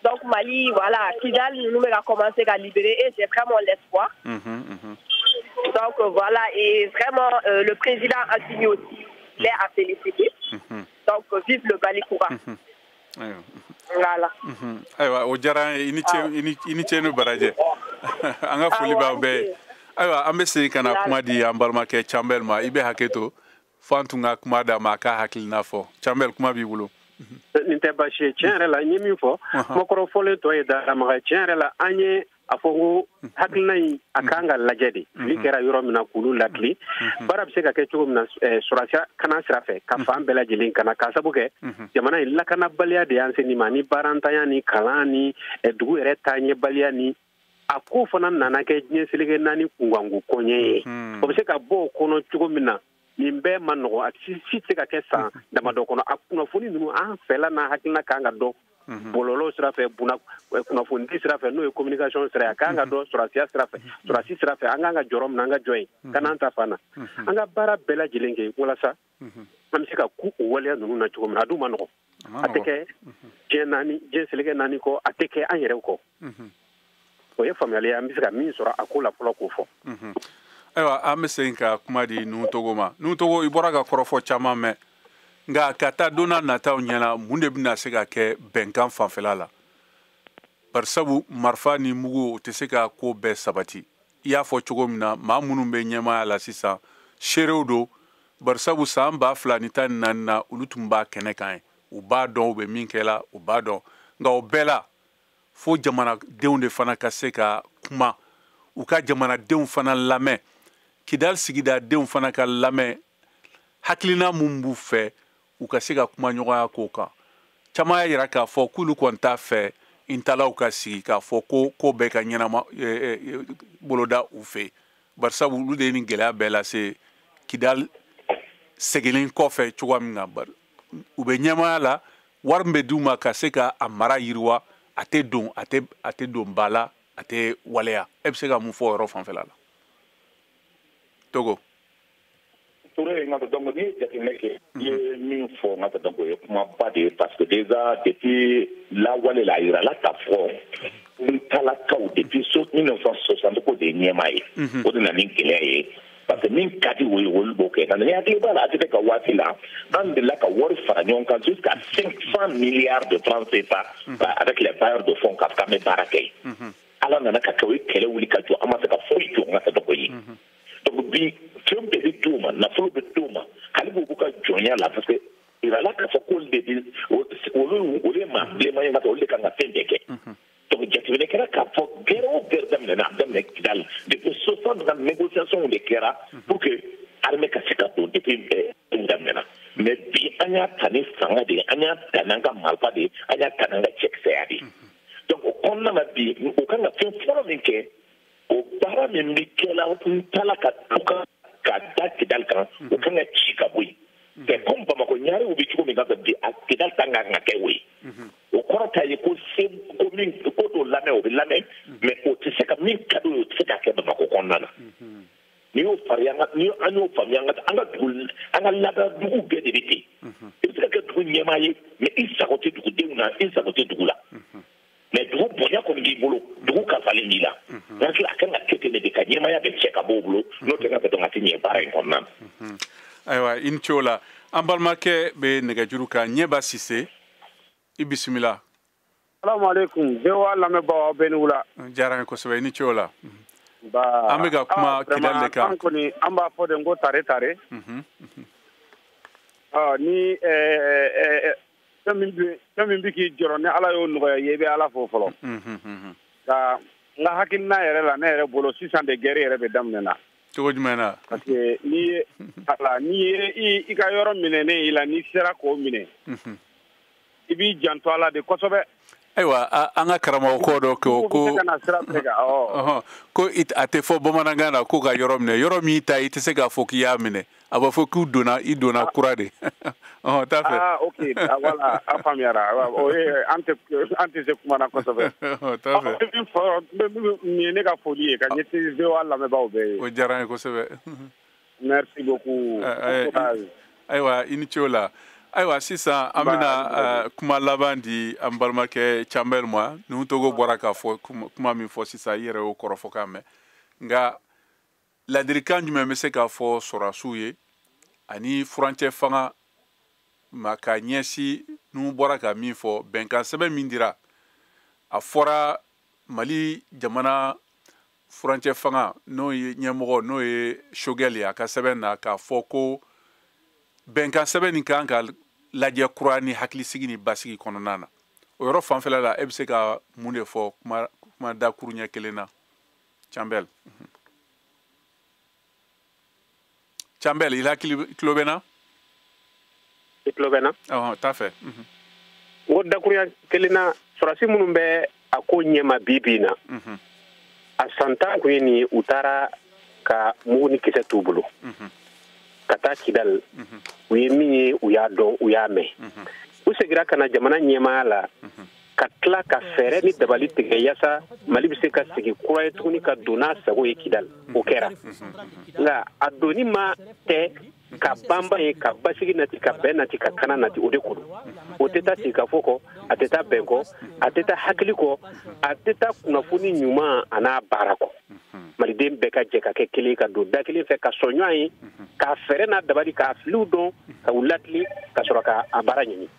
Donc Mali, voilà, Kidal ninnu bɛ ka commencer ka libérer et j'ai vraiment l'espoir. Donc voilà, et vraiment le président Assimi aussi, il est à féliciter. Donc vive le Mali Kura. Voilà. Ayiwa, o diyara an ye. I ni ce, i ni ce ni barajɛ. An ka foli b'aw bɛɛ ye. Ayiwa, an bɛ segin ka na kuma di an balimakɛ Canbɛl ma. I bɛ hakɛ to, fo an tun ka kuma d'a ma, a k'a hakilina fɔ. Canbɛl, kuma b'i bolo. Nin tɛ baasi ye. Tiɲɛ yɛrɛ la, n ye min fɔ, kumakɔrɔ fɔlen tɔ ye daramaga ye. Tiɲɛ yɛrɛ la, an ye a fɔ ko hakilina in, a kan ka lajɛ de. Fili kɛra yɔrɔ min na, k'olu latilen. Baara bɛ se ka kɛ cogo min na sɔrɔsiya kana sira fɛ, ka fan bɛɛ lajɛlen kana, k'a sabu kɛ jamana in lakanabaliya de y'an se nin ma, ni baarantanya ni kalan ni dugu yɛrɛ taaɲɛbaliya, ni a ko fana nana kɛ diɲɛ seleke naani kunkanko kɔɲɛ ye. O bɛ se ka bɔ o kɔnɔ cogo min na, nin bɛɛ ma nɔgɔn, a si tɛ se ka kɛ san damadɔ kɔnɔ. A kunnafoni ninnu, an fɛla n'a hakilina kan ka dɔn bɔlɔlɔ sira fɛ, kunnafonidi sira fɛ, n'o ye communication sira ye. A kan ka dɔn sɔrɔsiya sira fɛ, sɔrɔsi sira fɛ, an kan ka jɔyɔrɔ min na, an ka jɔ yen, ka n'an ta fan na, an ka baara bɛɛ lajɛlen kɛ walasa an bɛ se ka ku o waleya ninnu na cogo min na. A dun ma nɔgɔn, a tɛ kɛ diɲɛ naani, diɲɛ seleke naani kɔ, a tɛ kɛ an yɛrɛw kɔ. O ye faamuyali ye, an bɛ se ka min sɔrɔ a ko la fɔlɔ, k'o fɔ. Ayiwa, an bɛ segin ka kuma di Nuhu Togo ma. Nuhu Togo, i bɔra ka kɔrɔfɔ caman mɛn, nka ka taa don n'a nataw ɲɛna, mun de bɛna se ka kɛ bɛnkan fanfɛla la? Barisabu marifa ni mugu, o tɛ se ka ko bɛɛ sabati. I y'a fɔ cogo min na, maa minnu bɛ ɲɛmaaya la sisan, seerew don. Barisabu san 2014 na, olu tun b'a kɛnɛ kan ye, u b'a dɔn u bɛ min kɛ la, u b'a dɔn. Nka o bɛɛ la, fo jamanadenw de fana ka se ka kuma, u ka jamanadenw fana lamɛn, Kidal sigidadenw fana ka lamɛn, hakilina mun b'u fɛ, u ka se ka kuma ɲɔgɔnya k'o kan. Caman y'a yira k'a fɔ k'olu kɔni t'a fɛ intalaw ka sigi k'a fɔ ko ko bɛɛ ka ɲɛnama boloda u fɛ, barisabu olu de ye nin gɛlɛya bɛɛ lase Kidal seginni kɔfɛ cogoya min na. U bɛ ɲɛmaaya la, wari min bɛ d'u ma ka se ka a mara yiriwa, a tɛ don, a tɛ don ba la, a tɛ waleya. E bɛ se ka mun fɔ o yɔrɔ fanfɛla la, Togo? Touré, n ka donc n'i ye jateminɛ kɛ, i ye min fɔ, n ka donc o ye kumaba de ye, parce que déjà depuis lawale la, a yirala k'a fɔ n talakaw depuis 1960 ko de ye ɲɛmaa ye. O de nana ni gɛlɛya ye, parce que min ka di o ye, olu b'o kɛ. Nka ni hakili b'a la, ATT ka waati la, an delila ka wari fara ɲɔgɔn kan jusqu'à 500 milliards de francs CFA avec les bailleurs de fonds k'a fɔ k'an bɛ baara kɛ yen. Ala nana ka kɛ, o ye kɛlɛ wuli ka jɔ, an ma se ka foyi jɔ, n ka dɔgɔ ye. Donc bi, fɛn bɛɛ bɛ d'u ma, nafolo bɛ d'u ma, hali b'u ka jɔnya la, parce que yirala k'a fɔ k'olu de bɛ, olu ye maa bilenman ye, olu de kan ka fɛn bɛɛ kɛ. Donc jateminɛ kɛra k'a fɔ guerre o guerre daminɛna, a daminɛ Kidal depuis 60 ka négociation de kɛra pour que armée ka se ka don depuis daminɛna. Mais bi, an y'a ta ni fanga de ye, an y'a ta n'an ka marifa de ye, an y'a ta n'an ka cɛkisɛya de ye. Donc o kɔnɔna na bi, o kan ka fɛn fɔlɔ min kɛ, o baara min bɛ kɛla n taala ka ka da Kidal kan, o kan ka ci ka bɔ yen. C'est comme Bamakɔ ɲarew bɛ cogo min kan bi, a Kidal ta kan ka kɛ o ye. O kɔrɔ ta ye ko se ko min ko t'o lamɛn, o bɛ lamɛn, mais o tɛ se ka min ka d'o ye, o tɛ se ka kɛ Bamakɔ kɔnɔna na. N'i y'o fariya, ni an y'o faamuya, an ka dugu, an ka laada dugu bɛɛ de bɛ ten. I bɛ se ka kɛ dugu ɲɛmaa ye, mais i sago tɛ dugudenw na, i sago tɛ dugu la. Mais dugu bonya kɔni b'i bolo, dugu kalifalen b'i la. N hakili a kan ka kɛ ten de, ka ɲɛmaaya bɛ cɛ ka bɔ o bolo, n'o tɛ ka dɔn a tɛ ɲɛ baara in kɔnɔna na. Ayiwa, i ni ce o la. An balimakɛ bɛ nɛgɛjuru kan, Ɲɛba Sise, i bisimila. Salaamaaleykum, VOA lamɛnbaaw, aw bɛɛ ni wula. Diyara n ye kosɛbɛ, i ni ce o la. An bɛ ka kuma Kidali de kan. An kɔni, an b'a fɔ de n ko tare tare. Ni fɛn min bɛ k'i jɔrɔ, ni Ala y'o nɔgɔya i ye, i bɛ Ala fo fɔlɔ. Nka n ka hakilina yɛrɛ la, ne yɛrɛ bolo sisan de guerre yɛrɛ bɛ daminɛ na. Cogo jumɛn na? Parce que n'i ye ala, n'i ye i ka yɔrɔ minɛnen i la, n'i sera k'o minɛ, i b'i janto a la de kosɛbɛ. Ayiwa, an ka karamɔgɔ kɔ dɔ ko ko a tɛ fɔ bamanankan na ko ka yɔrɔ minɛ, yɔrɔ min ta i tɛ se k'a fɔ k'i y'a minɛ, a b'a fɔ k'u donna, i donna kura de. T'a fɛ. Ah, ok, voilà, a faamuyara. O ye an tɛ se kuma na kosɛbɛ. T'a fɛ. Nin ye ne ka foli ye ka ɲɛsin VOA lamɛnbaaw bɛɛ ye. O diyara n ye kosɛbɛ. Merci beaucoup. Ayiwa, i ni ce o la. Ayiwa, sisan an bɛna kuma laban di an balimakɛ Canbɛli ma. Nuhu Togo bɔra k'a fɔ kuma min fɔ sisan, i yɛrɛ y'o kɔrɔfɔ k'a mɛn. Nka ladilikan jumɛn bɛ se k'a fɔ sɔrɔdasiw ye ani furancɛ fanga ma ka ɲɛsin Nuhu bɔra ka min fɔ, bɛnkan sɛbɛn min dira, a fɔra Mali jamana furancɛ fanga n'o ye ɲɛmɔgɔ n'o ye Choguel ye, a ka sɛbɛn na k'a fɔ ko bɛnkan sɛbɛn nin kan ka lajɛ kura ni hakilisigi ni basigi kɔnɔna na. O yɔrɔ fanfɛla la, e bɛ se ka mun de fɔ kuma dakuru ɲɛ kelen na? Canbɛli, Canbɛli, i hakili tulo bɛ na? I tulo bɛ na? Ɔhɔn, t'a fɛ. N ko dakurunya kelen na, sɔrɔdasi minnu bɛ a ko ɲɛma bi bi in na, a san 10 kun ye nin ye, u taara ka mugu ni kisɛ t'u bolo ka taa Kidali. U ye min ye, u y'a dɔn, u y'a mɛn. U seginna ka na jamana ɲɛmaaya la ka tila ka fɛɛrɛ ni dabali tigɛ yaasa Mali bɛ se ka sigi kura ye tuguni ka don n'a sago ye Kidali. O kɛra, nka a donni ma tɛ ka banba ye, ka basigi nati, ka bɛn nati, ka kana nati, o de ko don. O tɛ taa sigikafɔ kɔ, a tɛ taa bɛn kɔ, a tɛ taa hakili kɔ, a tɛ taa kunnafoni ɲuman a n'a baara kɔ. Maliden bɛɛ ka jɛ ka kɛ kelen, ka don da kelen fɛ, ka sɔn ɲɔgɔn ye, k'a fɛɛrɛ n'a dabali, k'a filiw dɔn, ka u latilen, ka sɔrɔ k'a baara ɲini.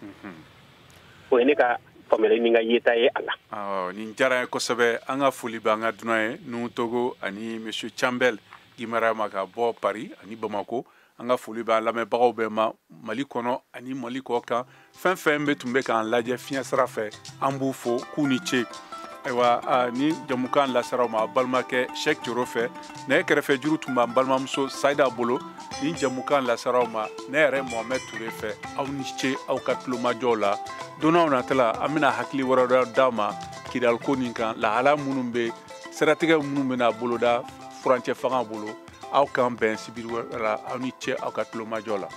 O ye ne ka faamuyali ni n ka yeta ye a la. Nin diyara n ye kosɛbɛ. An ka foli bɛ an ka dunan ye, Nuhu Togo ani monsieur Canbɛli Guimara ma ka bɔ Paris ani Bamako. An ka foli b'an lamɛnbagaw bɛɛ ma Mali kɔnɔ ani Mali kɔ kan. Fɛn fɛn bɛ tun bɛ k'an lajɛ fiɲɛ sira fɛ, an b'u fo k'u ni ce. Ayiwa, ni jamukan laseraw ma balimakɛ Cheick Thioro fɛ, nɛgɛ kɛrɛfɛ juru tun b'an balimamuso Sayida bolo. Ni jamukan laseraw ma ne yɛrɛ Mohamed Touré fɛ. Aw ni ce aw ka tulomajɔw la. Don n'aw natala, an bɛna hakili wɛrɛ d'aw ma Kidali ko nin kan, lahala minnu bɛ, siratigɛ minnu bɛna boloda furancɛ fanga bolo. Aw k'an bɛn sibiri wɛrɛ la. Aw ni ce aw ka tulomajɔ la.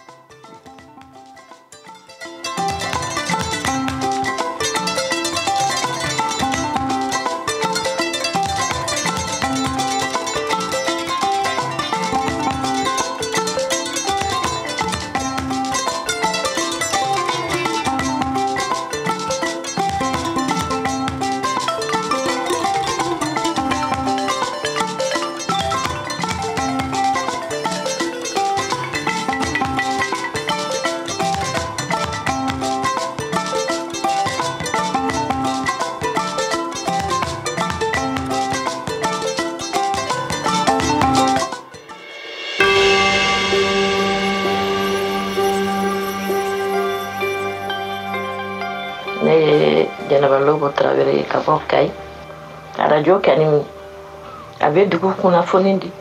Ka bɔ Kayi, arajo kani a bɛ dugu kunnafoni di,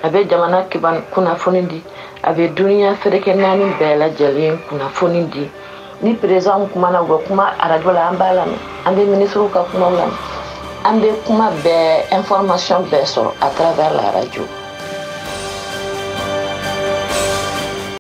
a bɛ jamana kiban kunnafoni di, a bɛ duniya ferekɛ naani bɛɛ lajɛlen kunnafoni di. Ni président kumana, u bɛ kuma arajo la, an b'a lamɛn, an bɛ ministres ka kumaw lamɛn, an bɛ kuma bɛɛ, information bɛɛ sɔrɔ à travers la radio.